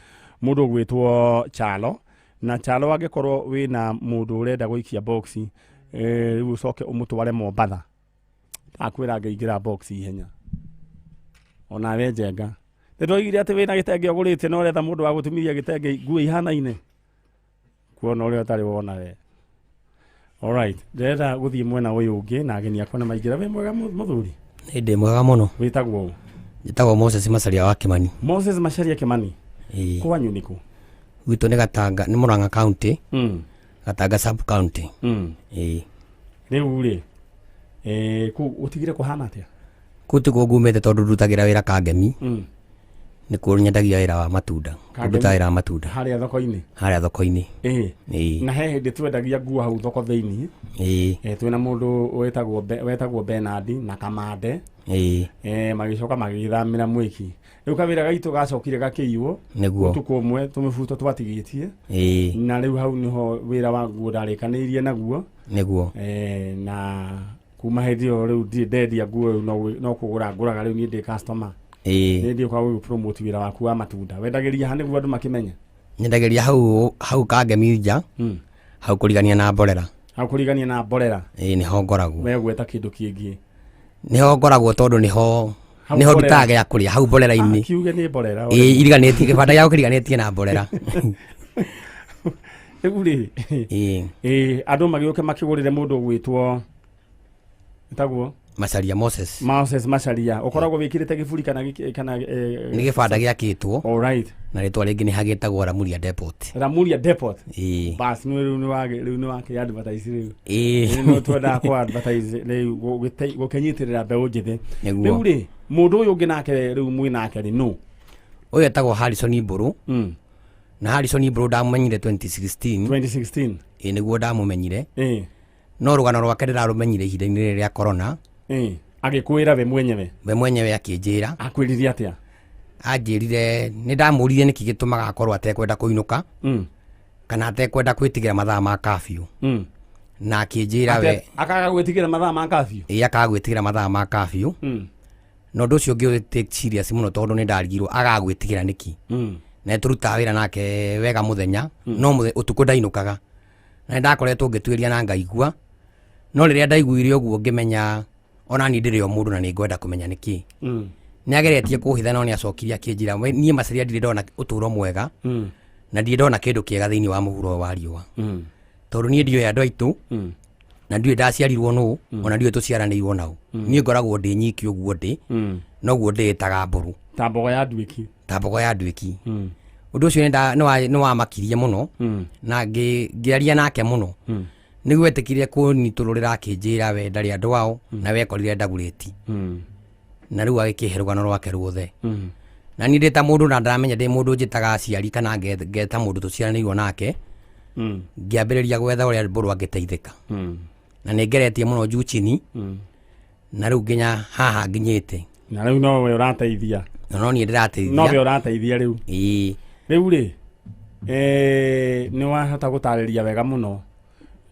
S1: mũndũ ũgwĩtwo Chalo na Chalo angĩkorwo wĩna mũndũ ũrenda gũikia box rĩu ũcoke ũmũtware Mombatha akwĩra ngĩingĩra box ihenya onawe njenga nĩndoigire atĩ wĩna gĩtenge ũgũrĩte na ũretha mũndũ wa gũtumithia gĩtenge nguo ihanaine kuona ũrĩa ũtarĩ wona we. Alright, ndĩrenda gũthiĩ mwena ũyũ ũngĩ na ageni akwa nĩ maingĩra. Wĩ mwega mũthuri?
S4: Nĩ ndĩ mwega mũno.
S1: Wĩtagwo ũ?
S4: Njĩtagwo Moses Macharia wa Kimani.
S1: Moses Macharia Kimani. Kwanyu nĩ kũ?
S4: Gwitũ nĩ Gatanga, nĩ Murang'a County. Gatanga sub county.
S1: Rĩu rĩ kũu ũtigire kũhana atĩa?
S4: Kũu tikuo ngumĩte tondũ ndutagĩra wĩra Kangemi. Nĩkuo nyendagia wĩra wa matunda. Ndutaga wĩra wa matunda.
S1: Harĩa thoko-inĩ?
S4: Harĩa thoko-inĩ.
S1: Na he hĩndĩ twendagia nguo hau thoko thĩinĩ. Twĩna mũndũ wetagwo Bernard na Kamande. Magĩcoka magĩthamĩra Mwĩki. Rĩu kawĩra gaitũ gacokire gakĩiywo.
S4: Nĩguo.
S1: Ũtukũ ũmwe tũmĩbuto twatigĩtie. Na rĩu hau nĩho wĩra wa nguo ndarĩkanĩirie naguo.
S4: Nĩguo.
S1: Na Kuma hĩndĩ ĩyo rĩu ndirĩ ndendia nguo rĩu no kũgũra ngũraga rĩu niĩ ndĩ customer.
S4: Ĩĩ.
S1: Nĩ ndiũka gũgĩ promote wĩra waku wa matunda. Wendagĩria ha nĩguo andũ makĩmenye?
S4: Nyendagĩria hau Kangemi nja. Hau kũrigania na mborera.
S1: Hau kũrigania na mborera.
S4: Ĩĩ nĩho ngoragwo.
S1: We gweta kĩndũ kĩngĩ.
S4: Nĩho ngoragwo tondũ nĩho
S1: Hau
S4: nĩho
S1: mborera.
S4: ndutaga gĩa kũrĩa hau mborera-inĩ.
S1: Kiuge nĩ mborera.
S4: Ĩĩ iriganĩtie kĩbanda gĩakwa kĩriganĩtie na mborera.
S1: Rĩu rĩ.
S4: Ĩĩ.
S1: Ĩĩ andũ magĩũke makĩgũrĩre mũndũ ũgwĩtwo ĩtagwo
S4: Macharia Moses.
S1: Moses Macharia. Ũkoragwo wĩkĩrĩte gĩburi kana
S4: Nĩ gĩbanda gĩakĩtwo.
S1: All right.
S4: Na rĩtwa rĩngĩ nĩ hagĩtagwo Ramuria Depot.
S1: Ramuria Depot.
S4: Ĩĩ.
S1: Bas nĩ rĩu nĩ wagĩ rĩu nĩ wakĩ advertise rĩu.
S4: Ĩĩ.
S1: Rĩu nĩ twendaga kũ advertise rĩu gũkĩnyitĩrĩra mbeũ njĩthĩ.
S4: Nĩguo.
S1: Rĩu rĩ mũndũ ũyũ ũngĩ nake rĩu mwĩ nake rĩ nũ?
S4: Ũyũ etagwo Harrison Mbũrũ. Na Harrison Mbũrũ ndamũmenyire 2016.
S1: 2016.
S4: Ĩĩ nĩguo ndamũmenyire.
S1: Ĩĩ.
S4: No rũgano rwake ndĩrarũmenyire ihinda-inĩ rĩrĩ rĩa corona.
S1: Ĩĩ. Agĩkwĩra we mwenyewe.
S4: We mwenyewe akĩnjĩra.
S1: Akwĩrire atĩa?
S4: Anjĩrire nĩ ndamũririe nĩkĩ gĩtũmaga akorwo atekwenda kũinũka. Kana atekwenda gwĩtigĩra mathaa ma curfew. Na akĩnjĩra we
S1: Akaga gwĩtigĩra mathaa ma curfew?
S4: Ĩĩ akaga gwĩtigĩra mathaa ma curfew. Na ũndũ ũcio ngĩũ take serious mũno tondũ nĩ ndarigirwo agaga gwĩtigĩra nĩkĩ. Na nĩtũrutaga wĩra nake wega mũthenya, no ũtukũ ndainũkaga. Na nĩndakoretwo ngĩtuĩria na ngaigua. No rĩrĩa ndaiguire ũguo ngĩmenya ona niĩ ndĩrĩ o mũndũ na nĩngwenda kũmenya nĩkĩ. Nĩageretie kũhitha no nĩacokirie akĩnjĩra, we niĩ Macharia ndirĩ ndona ũtũro mwega. Na ndirĩ ndona kĩndũ kĩega thĩinĩ wa mũhuro ũyũ wa riũa. Tondũ niĩ ndiũĩ andũ aitũ, na ndiũĩ ndaciarirwo nũ, ona ndiũĩ tũciaranĩirwo nao. Niĩ ngoragwo ndĩ nyiki ũguo ndĩ, noguo ndĩĩtaga mbũrũ.
S1: Ta mbogo ya nduĩki.
S4: Ta mbogo ya nduĩki. Ũndũ ũcio nĩwamakirie mũno, na ngĩaria nake mũno. Nĩguo etĩkire kũnyitũrũrĩra akĩnjĩra we ndarĩ andũ ao, na wekorire ndagurĩti. Na rĩu agĩkĩhe rũgano rwake ruothe. Na niĩ ndĩ ta mũndũ na ndaramenya ndĩ mũndũ njĩtaga aciari kana ngeta mũndũ tũciaranĩirwo nake. Ngĩambĩrĩria gwetha ũrĩa mbũrũ angĩteithĩka. Na nĩngeretie mũno juu chini. Na rĩu nginya haha nginyĩte.
S1: Na rĩu nowe ũrateithia.
S4: Na no niĩ ndĩrateithia.
S1: Nowe ũrateithia rĩu.
S4: Ĩĩ.
S1: Rĩu rĩ, nĩ wahota gũtarĩria wega mũno.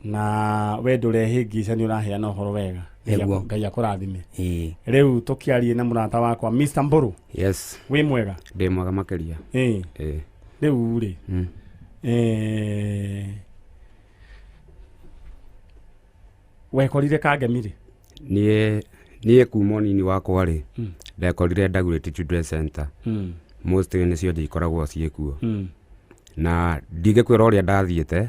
S1: Na we ndũrehĩngĩca nĩ ũraheana ũhoro wega.
S4: Nĩguo.
S1: Ngai akũrathime.
S4: Ĩĩ.
S1: Rĩu tũkĩarie na mũrata wakwa Mr. Mbũrũ.
S5: Yes.
S1: Wĩ mwega?
S5: Ndĩ mwega makĩria.
S1: Ĩĩ.
S5: Ĩĩ.
S1: Rĩu rĩ, wekorire Kangemi rĩ?
S5: Niĩ kuma ũnini wakwa rĩ, ndekorire Dagoretti Children's Center. Mostly nĩcio ikoragwo ciĩkuo. Na ndingĩkwĩra ũrĩa ndathiĩte,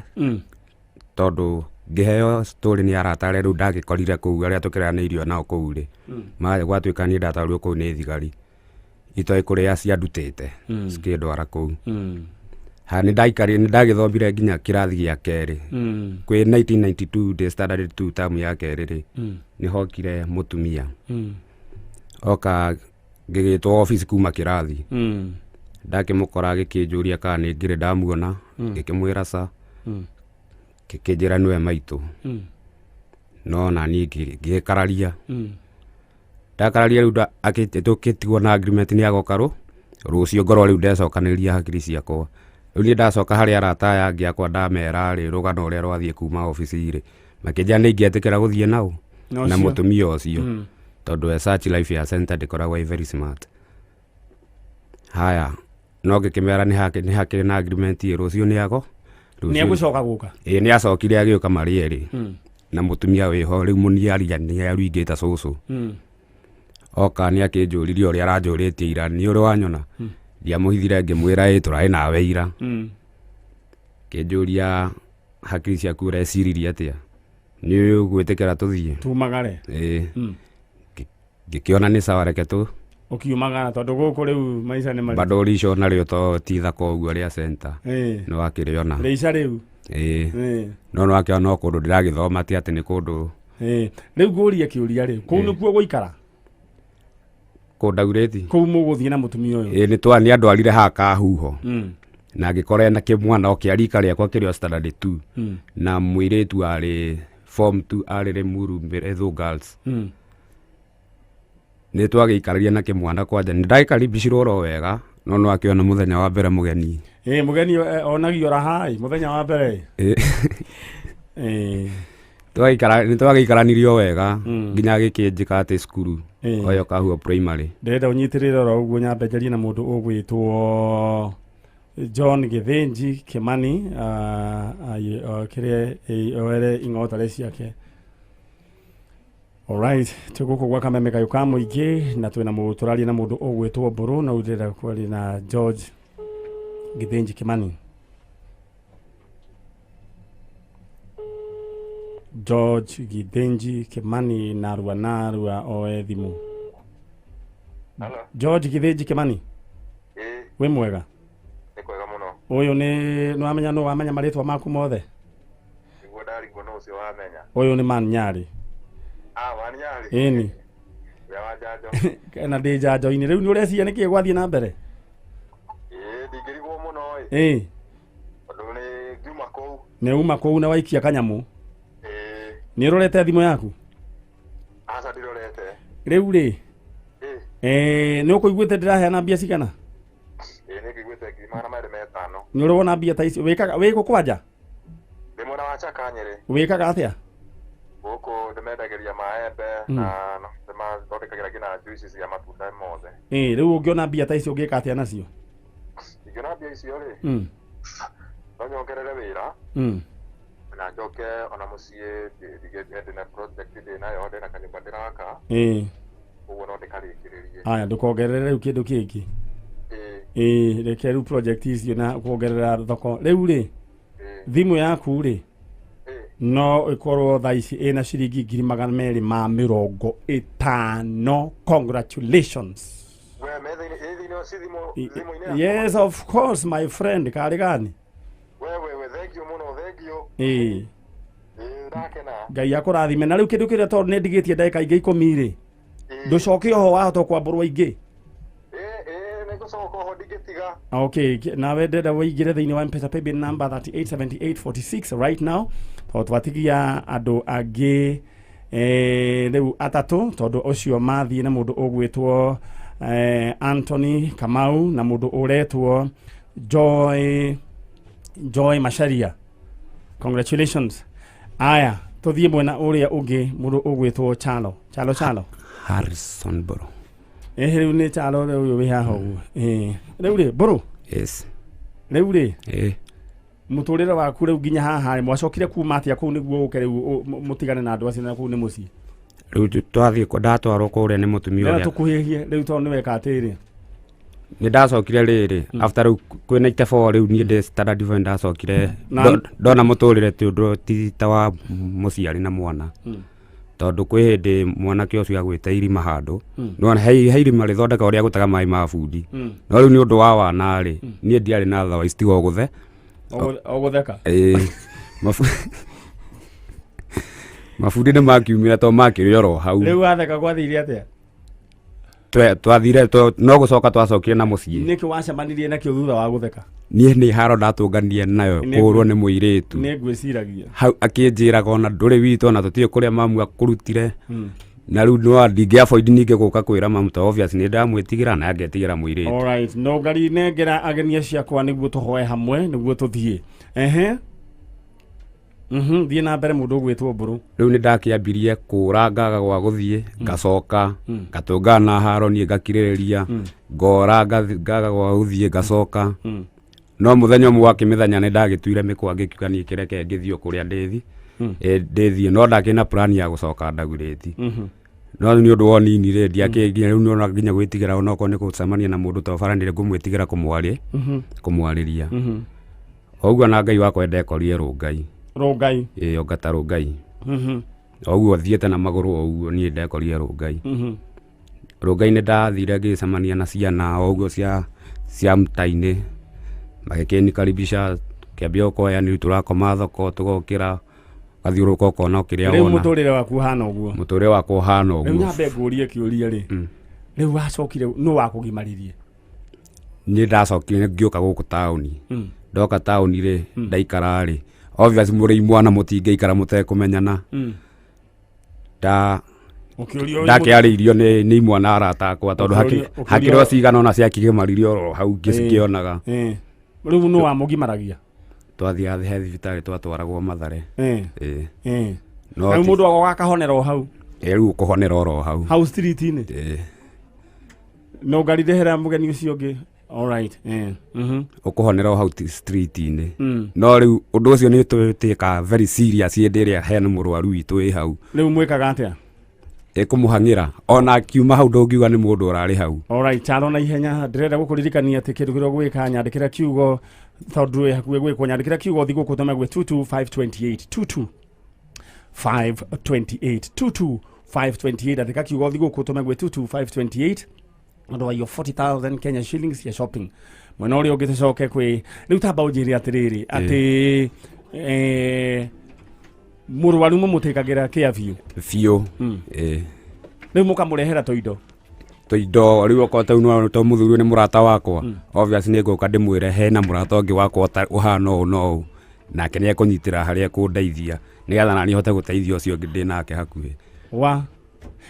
S5: tondũ ngĩheo story nĩ arata arĩa rĩu ndagĩkorire kũu, arĩa tũkĩranĩirio nao kũu rĩ. Gwatuĩka niĩ ndatwarirwo kũu nĩ thigari. Itoĩ kũrĩa ciandutĩte, cikĩndwara kũu. Ha, nĩ ndagĩthomire nginya kĩrathi gĩa kerĩ. Kwĩ 1992 ndĩ standard 2 term ya kerĩ rĩ, nĩ hokire mũtumia. Oka ngĩgĩtwo office kuma kĩrathi. Ndakĩmũkora agĩkĩnjũria kana nĩ ngĩrĩ ndamuona, ngĩkĩmwĩra ca. Ngĩkĩnjĩra nĩwe maitũ. No na niĩ ngĩkararia. Ndakararia rĩu tũgĩtigwo na agreement nĩ agoka rũciũ ngorwo rĩu ndecokanĩria hakiri ciakwa. Rĩu niĩ ndacoka harĩ arata aya angĩ akwa ndamera rĩ rũgano rũrĩa rwathiĩ kuma obici rĩ, makĩnjĩra nĩ ingĩetĩkĩra gũthiĩ nao
S1: Na
S5: na
S1: ũcio?
S5: mũtumia ũcio. Tondũ as such life ya center ndĩkoragwo ĩ very smart. Haya, no ngĩkĩmera nĩ hakĩrĩ na agreement ĩ rũciũ nĩ ago.
S1: Nĩ egũcoka gũka?
S5: Ĩĩ, nĩ acokire agĩũka marĩ erĩ. Na mũtumia wĩho rĩu mũniaria nĩ aruingĩte cũcũ. Oka nĩ akĩnjũririe ũrĩa aranjũrĩtie ira, nĩ ũrĩ wanyona? Ndiamũhithire ngĩmwĩra ĩ tũrarĩ nawe ira. Kĩnjũria hakiri ciaku ũreciririe atĩa? Nĩ ũgwĩtĩkĩra tũthiĩ?
S1: Tumagare.
S5: Ĩĩ. Ngĩkĩona nĩ sawa reke tũ.
S1: Ũkiumagara tondũ gũkũ rĩu maica nĩ maritũ.
S5: Bado rico narĩo to ti thaka ũguo rĩa center.
S1: Ĩĩ.
S5: Nĩ wakĩrĩona.
S1: Rĩica rĩu.
S5: Ĩĩ.
S1: Ĩĩ.
S5: No nĩ wakĩona no kũndũ ndĩragĩthoma ti atĩ nĩ kũndũ.
S1: Ĩĩ. Rĩu ngũrie kĩũria rĩ, kũu nĩkuo gũikara?
S5: Kũu Dagoretti?
S1: Kũu mũgũthiĩ na mũtumia ũyũ?
S5: Ĩĩ, nĩ andwarire haha Kahuho. Na ngĩkora ena kĩmwana o kĩa rika rĩakwa kĩrĩ o standard 2. Na mũirĩtu arĩ form 2 arĩ Limuru Mbere Girls. Nĩ twagĩikararia na kĩmwana kwanja, nĩ ndagĩkaribicirwo oro wega, no nĩ wakĩona mũthenya wa mbere mũgeni.
S1: Ĩĩ, mũgeni onagio raha ĩ, mũthenya wa mbere.
S5: Ĩĩ.
S1: Ĩĩ.
S5: Twagĩikara nĩ twagĩikaranirio wega nginya agĩkĩnjĩka atĩ cukuru oyo Kahuo primary.
S1: Ndĩrenda ũnyitĩrĩre oro ũguo nyambe njarie na mũndũ ũgwĩtwo John Githinji Kimani kĩrĩa oere ing'otore ciake. Alright, tũgũkũ gwa Kameme Kayũ ka Mũingĩ na twĩna mũndũ tũraria na mũndũ ũgwĩtwo Mbũrũ na ndĩrenda kwaria na George Githinji Kimani. George Githinji Kimani narua narua oe thimũ.
S6: Hello.
S1: George Githinji Kimani. Wĩ mwega?
S6: Nĩ kwega mũno.
S1: Ũyũ nĩ nĩwamenya nũ wamenya marĩtwa maku mothe?
S6: Nĩguo ndarigwo nũ ũcio wamenya.
S1: Ũyũ nĩ Man Nyarĩ.
S6: Ah, Man Nyarĩ.
S1: Ĩni.
S6: Ũrĩa wa njanjo.
S1: Na ndĩ njanjo-inĩ. Rĩu nĩ ũreciria nĩkĩĩ gwathiĩ na mbere?
S6: Ĩĩ, ndingĩrigwo mũno ĩ.
S1: Ĩĩ.
S6: Tondũ nĩ ngiuma kũu.
S1: Nĩ uma kũu na waikia kanyamũ.
S6: Ĩĩ.
S1: Nĩ ũrorete thimũ yaku?
S6: Aca ndirorete.
S1: Rĩu rĩ.
S6: Ĩĩ.
S1: Nĩ ũkũiguĩte ndĩraheana mbia cigana?
S6: Ĩĩ, nĩ ngũiguĩte 205,000.
S1: Nĩ ũrĩ wona mbia ta icio? Wĩkaga wĩ kũ kwanja?
S6: Ndĩ mwena wa Chaka Nyĩrĩ.
S1: Wĩkaga atĩa?
S6: Gũkũ ndĩmendagĩria maembe na ndĩmathondekagĩra nginya juice cia matunda mothe.
S1: Ĩĩ, rĩu ũngĩona mbia ta icio ũngĩka atĩa nacio?
S6: Ingĩona mbia icio rĩ, no nyongerere wĩra na njoke ona mũciĩ ndĩna project ndĩnayo, ndĩna kanyũmba ndĩraka.
S1: Ĩĩ.
S6: Ũguo no ndĩkarĩkĩrĩrie.
S1: Aya, ndũkongerere rĩu kĩndũ kĩngĩ. Ĩĩ, reke rĩu project icio na kuongerera thoko. Rĩu rĩ, thimũ yaku rĩ, no ĩkorwo thaa ici ĩna ciringi 250,000. Congratulations. Yes, of course, my friend. Karĩ gani?
S6: Wewe, thank you mũno, thank you.
S1: Ĩĩ.
S6: Ndakena.
S1: Ngai akũrathime. Na rĩu kĩndũ kĩrĩa tondũ nĩ ndigĩtie ndagĩka ingĩ 10 rĩ, ndũcoke oho wahota kwambũrwo ingĩ.
S6: Ĩĩ, nĩ ngũcoka oho ndingĩtiga.
S1: Okay, nawe ndĩrenda wĩingĩre thĩinĩ wa M-Pesa paybill number 387846 right now tondũ twatigia andũ angĩ rĩu atatũ tondũ ũcio mathiĩ na mũndũ ũgwĩtwo Anthony Kamau na mũndũ ũretwo Joy Macharia. Congratulations. Aya, tũthiĩ mwena ũrĩa ũngĩ mũndũ ũgwĩtwo Chalo. Chalo Chalo.
S5: Harrison Mbũrũ.
S1: Rĩu nĩ Chalo rĩu ũyũ wĩ haha ũguo. Rĩu rĩ, Mbũrũ.
S5: Yes.
S1: Rĩu rĩ.
S5: Ĩĩ.
S1: Mũtũrĩre waku rĩu nginya haha rĩ, mwacokire kuma atĩa kũu nĩguo ũke rĩu mũtigane na andũ acio na kũu nĩ mũciĩ?
S5: Rĩu twathiĩ ndatwarwo kũrĩa nĩ mũtumia ũrĩa.
S1: Tũkuhĩhie rĩu tondũ nĩ weka atĩrĩ.
S5: Nĩ ndacokire rĩrĩ after rĩu kwĩna itebo rĩu niĩ ndĩ standard 4 ndacokire ndona mũtũrĩre ti ũndũ ti ta wa mũciari na mwana. Tondũ kwĩ hĩndĩ mwanake ũcio agwĩte irima handũ nĩwona he irima rĩthondeka ũrĩa gũtega maĩ ma bundi. No rĩu nĩ ũndũ wa wana rĩ, niĩ ndiarĩ na otherwise tiga o gũthe
S1: o gũtheka.
S5: Ĩĩ. Mabundi nĩ makiumire tondũ makĩrĩ oro hau.
S1: Rĩu watheka gwathire atĩa?
S5: Twathire no gũcoka twacokire na mũciĩ.
S1: Nĩkĩ wacemanirie nakĩo thutha wa gũtheka?
S5: Niĩ nĩ haro ndatũnganire nayo kũhũrwo nĩ mũirĩtu.
S1: Nĩ ngwĩciragia.
S5: Hau akĩnjĩraga ona ndũrĩ witũ ona tũtiũĩ kũrĩa mamu akũrutire. Na rĩu no ndingĩ avoid ningĩ gũka kwĩra mamu tondũ obvious nĩ ndamwĩtigĩra na angetigĩra mũirĩtu.
S1: Alright, no ngari nengera ageni ciakwa nĩguo tũhoe hamwe nĩguo tũthiĩ. Ehe. Thiĩ na mbere mũndũ ũgwĩtwo Mbũrũ.
S5: Rĩu nĩ ndakĩambirie kũra ngaga gwa gũthiĩ, ngacoka, ngatũngana na haro niĩ ngakirĩrĩria, ngora ngaga gwa gũthiĩ ngacoka. No mũthenya ũmwe wa kĩmĩthenya nĩ ndagĩtuire mĩkwa ngĩkiuga niĩ kĩreke ngĩthiĩ o kũrĩa ndĩthi. Ndĩthiĩ no ndakĩrĩ na plan ya gũcoka ndagurĩti. No nĩ ũndũ wa ũnini rĩ, ndiakĩnginya rĩu nĩona nginya gwĩtigĩra onokorwo nĩ gũcemania na mũndũ ta bara nĩ ngũmwĩtigĩra kũmwarĩria. Ũguo na Ngai wakwa ndekorire Rũngai.
S1: Rũngai.
S5: Ĩĩ, ongata Rũngai. Ũguo thiĩte na magũrũ o ũguo niĩ ndekorire Rũngai. Rũngai nĩ ndathire ngĩcemania na ciana o ũguo cia mta-inĩ. Magĩkĩnikaribisha kĩambia gũkoya nĩ tũrakoma thoko tũgokĩra ũgathiũrũrũka ũkona kĩrĩa
S1: Rĩu
S5: wona.
S1: mũtũrĩre waku ũhana ũguo.
S5: Mũtũrĩre wakwa ũhana ũguo.
S1: Rĩu nyambe ngũrie kĩũria rĩ. Rĩu wacokire nũ wakũgimaririe?
S5: Niĩ ndacokire ngĩũka gũkũ taũni. Ndoka taũni rĩ, ndaikara rĩ. Obvious mũrĩ imwana mũtingĩikara mũtekũmenyana. Ndakĩarĩirio nĩ imwana arata akwa tondũ hakĩrĩ o cigana ona ciakĩgimaririo oro hau ngĩcionaga.
S1: Rĩu nũ wamũgimaragia?
S5: Twathiaga he thibitarĩ twatwaragwo Mathare. Ĩĩ.
S1: No mũndũ agoka akahonera o hau.
S5: Rĩu ũkũhonera oro hau.
S1: Hau street-inĩ. No ngarirehera mũgeni ũcio ũngĩ. All right.
S5: Ũkũhonera o hau street-inĩ. No rĩu ũndũ ũcio nĩ tũtĩka very serious hĩndĩ ĩrĩa hena mũrwaru witũ wĩ hau.
S1: Rĩu mwĩkaga atĩa?
S5: Ĩkũmũhang'ĩra ona akiuma hau ndũngiuga nĩ mũndũ ũrarĩ hau.
S1: All right, Charo na ihenya ndĩrenda gũkũririkania atĩ kĩndũ kĩrĩa ũgwĩka nyandĩkĩra kiugo tondũ wĩ hakuhĩ gwĩkwo nyandĩkĩra kiugo thigũkũ tũme gwĩ 22528 22528 22528 andĩka kiugo thigũkũ tũme gwĩ 22528 ũndũ wa iyo 40,000 Kenya shillings ya shopping. Mwena ũrĩa ũngĩ tũcoke kwĩ rĩu tamba ũnjĩre atĩrĩrĩ atĩ mũrwaru mũmũtĩkagĩra kĩa biũ
S5: biũ.
S1: Rĩu mũkamũrehera tũindo
S5: rĩu okorwo tau no to mũthuri nĩ mũrata wakwa obviously nĩ ngũka ndĩmwĩre hena mũrata ũngĩ wakwa ũhana ũũ na ũũ nake nĩ ekũnyitĩra harĩa ekũndeithia nĩgetha naniĩ hote gũteithia ũcio ũngĩ ndĩ nake hakuhĩ.
S1: Wa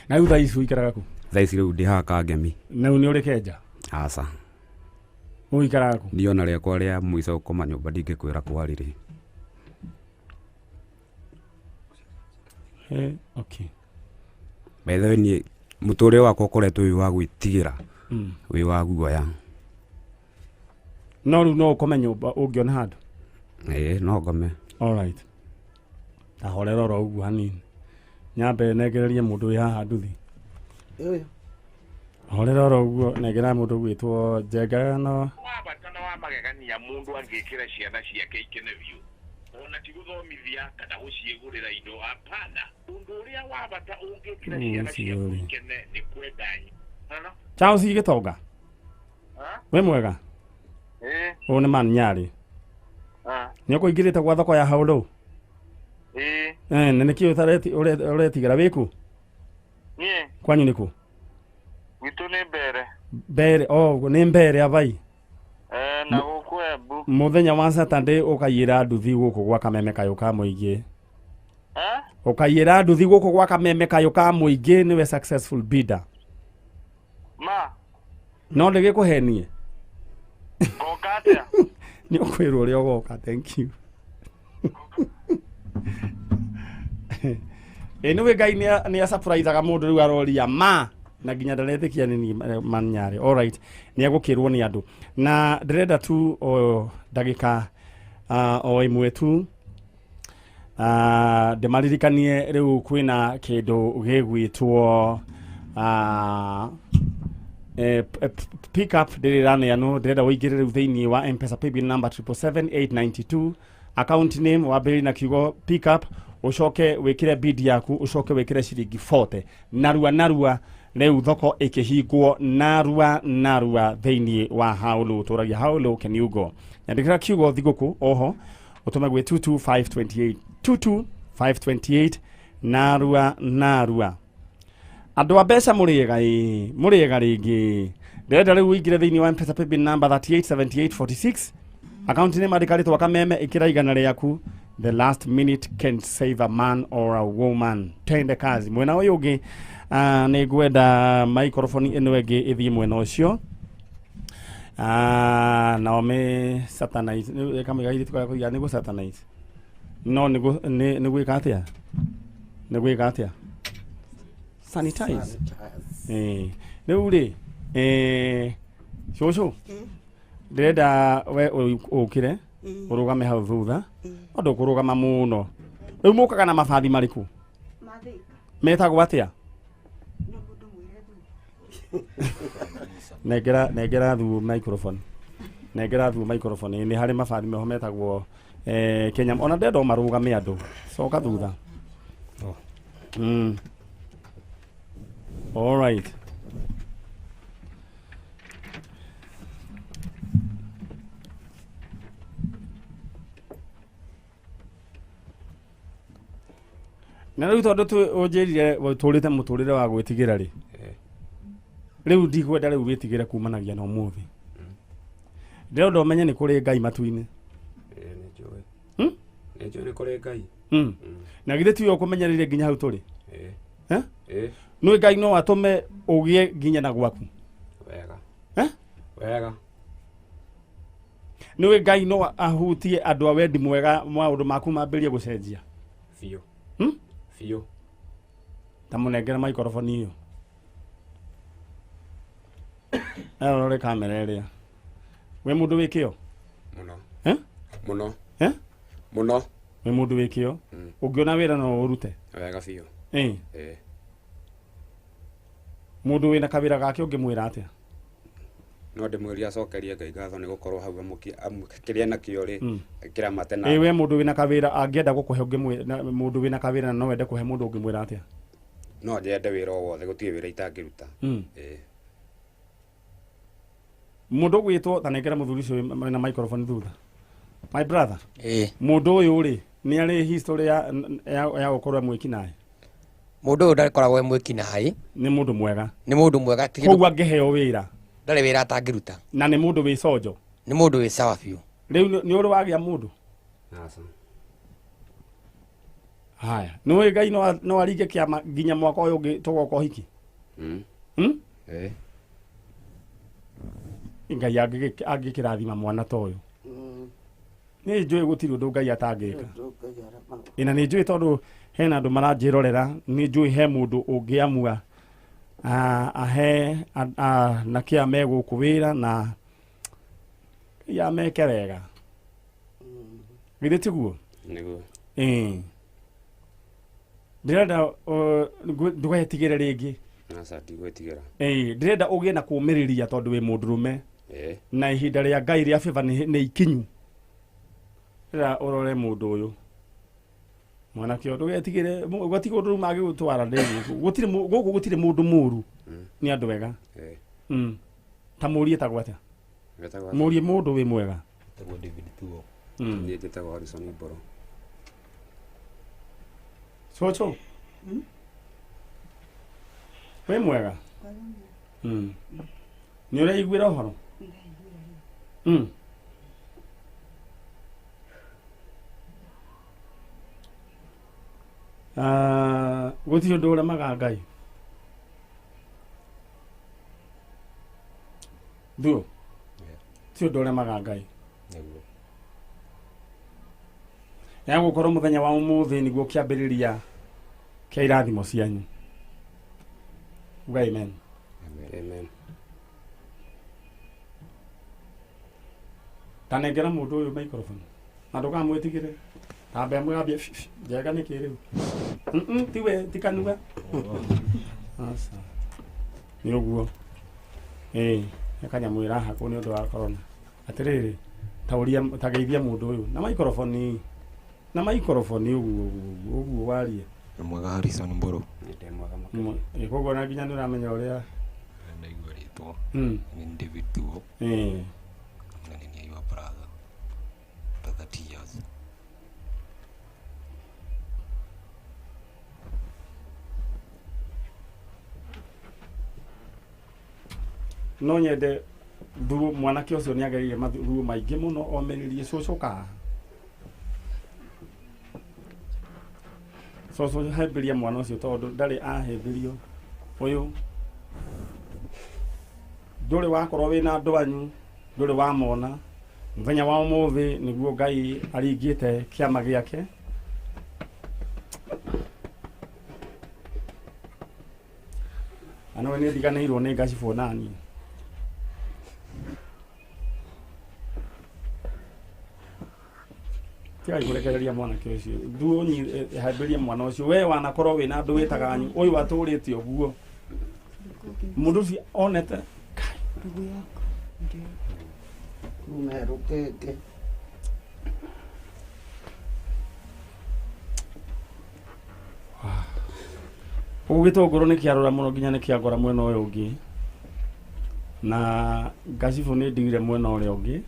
S1: na rĩu thaa ici ũikaraga kũ?
S5: Thaa ici rĩu ndĩ haha Kangemi.
S1: Na rĩu nĩ ũrĩ Kenja?
S5: Aca.
S1: Ũikaraga kũ?
S5: Niĩ ona rĩakwa rĩa mũico gũkoma nyũmba ndingĩkwĩra kwarĩ rĩ.
S1: Okay.
S5: By the way niĩ mũtũrĩre wakwa ũkoretwo wĩ wa gwĩtigĩra wĩ wa guoya.
S1: No rĩu no ũkome nyũmba ũngĩona handũ?
S5: Ĩĩ no ngome.
S1: All right. Ta horera oro ũguo hanini. Nyambe nengererie mũndũ wĩ haha nduthi. Horera oro ũguo nengera mũndũ ũgwĩtwo Njenga no
S7: wa bata na wa magegania mũndũ angĩkĩra ciana ciake ikene biũ ona ti gũthomithia kana gũciĩgũrĩra indo hapana ũndũ ũrĩa wa bata ũngĩkĩra ciana ciaku ikene nĩ kwenda.
S1: Charles Gĩtonga. Wĩ mwega? Ũyũ nĩ man Nyarĩ. Nĩ ũkũingĩrĩte gwa thoko ya hau rũu? Na nĩkĩĩ ũretigĩra wĩ kũ?
S7: Niĩ
S1: kwanyu nĩ kũ?
S7: Gwitũ nĩ Mbere.
S1: Mbere, oh nĩ Mbere abai.
S7: Na gũkũ Embu.
S1: Mũthenya wa Saturday ũkaiyĩra nduthi gũkũ gwa Kameme kayũ ka mũingĩ. Ũkaiyĩra nduthi gũkũ gwa Kameme kayũ ka mũingĩ nĩwe successful bidder.
S7: Ma
S1: no ndĩgĩkũhenie.
S7: Ngoka atĩa?
S1: Nĩ ũkwĩrwo ũrĩa ũgoka. Thank you. Nĩwe Ngai nĩ asurprisaga mũndũ rĩu aroria ma na nginya ndaretĩkia nĩ man Nyarĩ. All right, nĩ egũkĩrwo nĩ andũ na ndĩrenda tu o ndagĩka o ĩmwe tu ndĩmaririkanie rĩu kwĩna kĩndũ gĩgwĩtwo pick up ndĩrĩraneanwo. Ndĩrenda ũingĩre rĩu thĩinĩ wa M-Pesa paybill number 777892 account name wambĩrĩrie na kiugo pick up ũcoke wĩkĩre bid yaku ũcoke wĩkĩre ciringi 40 narua narua rĩu thoko ĩkĩhingwo narua narua thĩinĩ wa Haulu tũragia Haulu Keniugo. Nyandĩkĩra kiugo thigũkũ oho ũtũme gwĩ 22528 22528 narua narua. Andũ a mbeca mũrĩega ĩ mũrĩega rĩngĩ. Ndĩrenda rĩu ũingĩre thĩinĩ wa M-Pesa paybill number 387846 account name andĩka rĩtwa Kameme ĩkĩra igana rĩaku. The last minute can save a man or a woman. Tende kazi. Mwena ũyũ ũngĩ nĩ ngwenda microphone ĩno ĩngĩ ĩthiĩ mwena ũcio. Nao me satanize kamwe gairĩtu karĩa koiga nĩ gũ satanize. No nĩ gwĩka atĩa? Nĩ gwĩka atĩa? Sanitize. Rĩu rĩ cũcũ ndĩrenda we ũkĩre ũrũgame hau thutha no ndũkũrũgama mũno. Rĩu mũkaga na mabathi marĩkũ? Metagwo atĩa? Nengera thu microphone. Nengera thu microphone. Nĩ harĩ mabathi meho metagwo Kenya ona ndĩrenda o marũgame andũ. Coka thutha. All right. Na rĩu tondũ ũnjĩrire ũtũrĩte mũtũrĩre wa gwĩtigĩra rĩ rĩu ndikwenda rĩu wĩtigĩre kumanagia na ũmũthĩ. Ndĩrenda ũmenye nĩ kũrĩ Ngai matu-inĩ.
S5: Nĩ njũĩ nĩ kũrĩ Ngai.
S1: Na githĩ tiwe ũkũmenyereire nginya hau tũrĩ? Nĩ Ngai no atũme ũgĩe nginya na gwaku.
S5: Wega. Wega.
S1: Nĩ Ngai no ahutie andũ a wendi mwega maũndũ maku mambĩrĩrie gũcenjia.
S5: Biũ. Biũ.
S1: Ta mũnengere microphone ĩyo. Arore kamera ĩrĩa. Wĩ mũndũ wĩ kĩo?
S5: Mũno.
S1: Eh?
S5: Mũno.
S1: Eh?
S5: Mũno.
S1: Wĩ mũndũ wĩ kĩo? Ũngĩona wĩra no ũrute?
S5: Wega biũ.
S1: Ĩĩ.
S5: Ĩĩ.
S1: Mũndũ wĩna kawĩra gake ũngĩmwĩra atĩa?
S5: No ndĩmwĩrie acokerie Ngai ngatho nĩ gũkorwo hau kĩrĩa nakĩo rĩ kĩramate na
S1: Ĩĩ we mũndũ wĩna kawĩra angĩenda gũkũhe ũngĩmwĩra mũndũ wĩna kawĩra na no wende kũhe mũndũ ũngĩmwĩra atĩa?
S5: No nyende wĩra o wothe, gũtirĩ wĩra itangĩruta. Ĩĩ.
S1: Mũndũ ũgwĩtwo ta nengera mũthuri ũcio wĩna microphone thutha. My brother.
S4: Ĩĩ.
S1: Mũndũ ũyũ rĩ nĩ arĩ history ya ya gũkorwo mwĩki naĩ?
S4: Mũndũ ũyũ ndakoragwo e mwĩki naĩ.
S1: Nĩ mũndũ mwega.
S4: Nĩ mũndũ mwega.
S1: Koguo angĩheo wĩra
S4: ndarĩ wĩra atangĩruta.
S1: Na nĩ mũndũ wĩ conjo.
S4: Nĩ mũndũ wĩ sawa biũ.
S1: Rĩu nĩ ũrĩ wagĩa mũndũ?
S5: Aca.
S1: Haya, nĩ ũĩ Ngai no aringe kĩama nginya mwaka ũyũ ũngĩ tũgoka ũhiki?
S5: Ĩĩ.
S1: Ngai angĩkĩrathima mwana ta ũyũ. Nĩ njũĩ gũtirĩ ũndũ Ngai atangĩka. Ĩna nĩ njũĩ tondũ hena andũ maranjĩrorera, nĩ njũĩ he mũndũ ũngĩamua ahe na kĩa me gũkũ wĩra na ya meke wega. Githĩ tiguo?
S5: Nĩguo.
S1: Ĩĩ. Ndĩrenda ndũgetigĩre rĩngĩ.
S5: Aca, ndigwĩtigĩra.
S1: Ĩĩ, ndĩrenda ũgĩe na kũũmĩrĩria tondũ wĩ mũndũrũme.
S5: Ĩĩ.
S1: Na ihinda rĩa Ngai rĩa favor nĩ ikinyu. Ndĩrenda ũrore mũndũ ũyũ. Mwanake ũyũ ndũgetigĩre, gũtirĩ ũndũ mangĩgũtwara ndĩ gũkũ. Gũtirĩ gũkũ gũtirĩ mũndũ mũũru. Nĩ andũ ega. Ta mũrie etagwo atĩa?
S5: Etagwo atĩa?
S1: Mũrie mũndũ wĩ mwega.
S3: Etagwo David Thuo.
S5: Niĩ njĩtagwo Harrison Mboro.
S1: Coco. Wĩ mwega? Nĩ ũreiguĩra ũhoro? Gũtirĩ ũndũ ũremaga Ngai. Thuo. Ti ũndũ ũremaga Ngai.
S3: Nĩguo.
S1: Ya gũkorwo mũthenya wa ũmũthĩ nĩguo kĩambĩrĩria kĩa irathimo cianyu. Uga amen.
S5: Amen.
S1: Ta nengera mũndũ ũyũ microphone. Na ndũkamwĩtigĩre. Tambe amwambie njega nĩkĩ rĩu? Tiwe ti kanua. Aca. Nĩ ũguo. Ĩĩ, nĩ kanyamũ ĩrahakwo nĩ ũndũ wa corona. Atĩrĩrĩ, ta ũria, ta geithia mũndũ ũyũ na microphone, na microphone ũguo, ũguo, ũguo warie.
S3: Nĩ mwega Harrison Mboro.
S5: Nĩ mwega makĩria.
S1: Koguo na nginya nĩ ũramenya ũrĩa
S3: Ndaigua rĩtwa. Nĩ David Thuo. Na nĩ niĩ your brother. Ta 30 years.
S1: No nyende thuo mwanake ũcio nĩ agereire mathuo maingĩ mũno omĩrĩrie cũcũ ka. Cũcũ hĩmbĩria mwana ũcio tondũ ndarĩ ahĩmbĩrio. Ũyũ ndũrĩ wakorwo wĩna andũ anyu, ndũrĩ wamona. Mũthenya wa ũmũthĩ nĩguo Ngai aringĩte kĩama gĩake. Na no nĩ ndiganĩirwo nĩ ngacibũ nani. Tiga kũrekereria mwanake ũcio. Thuo hĩmbĩria mwana ũcio. We wanakorwo wĩna andũ wĩtaga anyu, ũyũ atũrĩte ũguo. Mũndũ ũcio onete.
S2: Ndugu yako. Ndio.
S8: Kuma rũkenge.
S1: Ũguo gĩtũngũrũ nĩ kĩarũra mũno nginya nĩ kĩangora mwena ũyũ ũngĩ. Na ngacibũ nĩ ndigire mwena ũrĩa ũngĩ.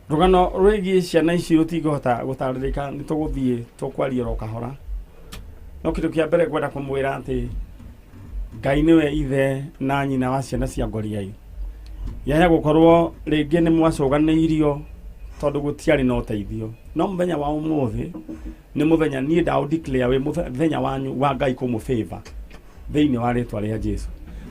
S1: Rũgano rwĩgiĩ ciana ici rũtingĩhota gũtarĩrĩka, nĩ tũgũthiĩ tũkwaria oro kahora. No kĩndũ kĩa mbere ngwenda kũmwĩra atĩ Ngai nĩwe ithe na nyina wa ciana cia Ngoriai. Yaya gũkorwo rĩngĩ nĩ mwacũganĩirio Tondũ gũtiarĩ na ũteithio. No mũthenya wa ũmũthĩ nĩ mũthenya niĩ ndaũ declare wĩ mũthenya wanyu wa Ngai kũmũ favor thĩinĩ wa rĩtwa rĩa Jesu.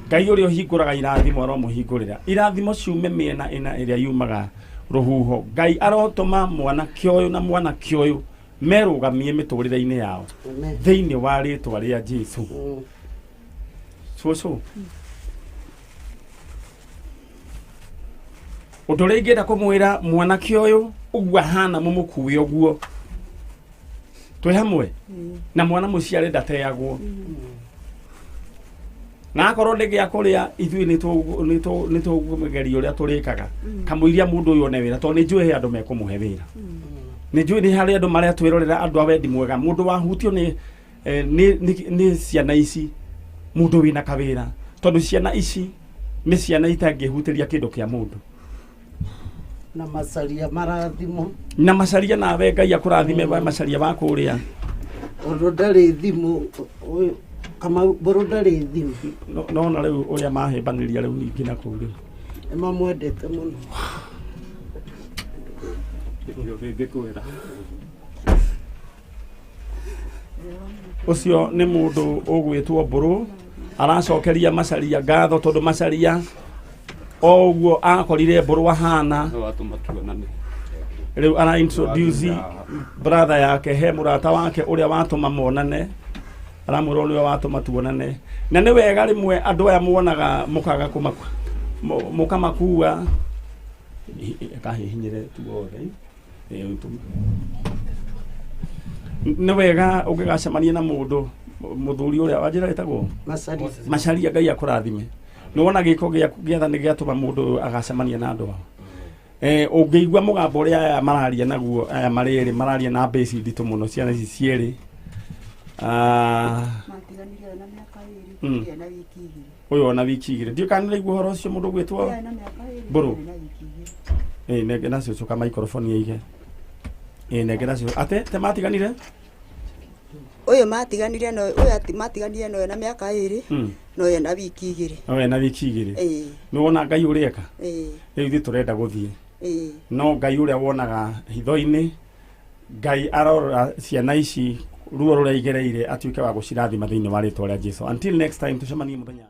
S1: Ngai ũrĩa ũhingũraga irathimo aromũhingũrĩra. Irathimo ciume mĩena ĩna ĩrĩa yumaga rũhuho. Ngai arotũma mwanake ũyũ na mwanake ũyũ merũgamie mĩtũrĩre-inĩ yao
S8: Amen.
S1: thĩinĩ wa rĩtwa rĩa Jesu. Cũcũ, ũndũ ũrĩa ingĩenda kũmwĩra mwanake ũyũ ũguo ahana mũmũkue ũguo twĩ hamwe na mwana mũciare ndateagwo na akorwo ndĩ gĩa kũrĩa ithuĩ nĩ tũkũgeria ũrĩa tũrĩkaga kamũiria mũndũ ũyũ one wĩra tondũ nĩ njũĩ he andũ mekũmũhe wĩra. Nĩ njũĩ nĩ harĩ andũ marĩa twĩrorera andũ a wendi mwega mũndũ wahutio nĩ nĩ ciana ici mũndũ wĩna kawĩra tondũ ciana ici nĩ ciana itangĩhutĩria kĩndũ kĩa mũndũ.
S8: Na macaria marathimo.
S1: Na macaria nawe Ngai akũrathime wa macaria wa kũrĩa.
S8: Tondũ ndarĩ thimũ ũyũ Kamau Mbũrũ ndarĩ thimũ.
S1: Nona rĩu ũrĩa mahĩmbanĩria rĩu ningĩ na kũu rĩu.
S8: Nĩ mamwendete mũno.
S1: Ũcio nĩ mũndũ ũgwĩtwo Mbũrũ aracokeria macaria ngatho tondũ macaria o ũguo akorire Mbũrũ ahana rĩu ara introduce brother yake he mũrata wake ũrĩa watũma monane aramwĩra nĩwe watũma tuonane na nĩ wega rĩmwe andũ aya muonaga mũkaga mũkamakua kahihinyĩre tu othe. Nĩ wega ũngĩgacemania na mũndũ mũthuri ũrĩa wanjĩra ĩtagwo
S8: Macaria.
S1: Macaria Ngai akũrathime. Nĩ wona gĩko gĩatha nĩ gĩatũma mũndũ ũyũ agacemania na andũ ao. Ũngĩigua mũgambo ũrĩa aya mararia naguo aya marĩ mararia na mbĩci nditũ mũno ciana ici cierĩ.
S2: Matiganire na mĩaka ĩrĩ na wiki igĩrĩ.
S1: Ũyũ ona wiki igĩrĩ. Ndiũ kana nĩraigua ũhoro ũcio mũndũ ũgwĩtwo Mbũrũ. Nengera cũcũ ka microphone ĩige. Nengera cũcũ. Ate te matiganire?
S2: Ũyũ matiganire na ũyũ matiganire na ũyũ na mĩaka ĩrĩ na ũyũ na wiki igĩrĩ.
S1: Ũyũ na wiki igĩrĩ. Nĩ wona Ngai ũrĩa eka? Rĩu ithuĩ tũrenda gũthiĩ. No Ngai ũrĩa wonaga hitho-inĩ Ngai arora ciana ici ruo rũrĩa igereire atuĩke wa gũcirathima thĩinĩ wa rĩtwa rĩa Jesu. Until next time tũcemanie mũthenya.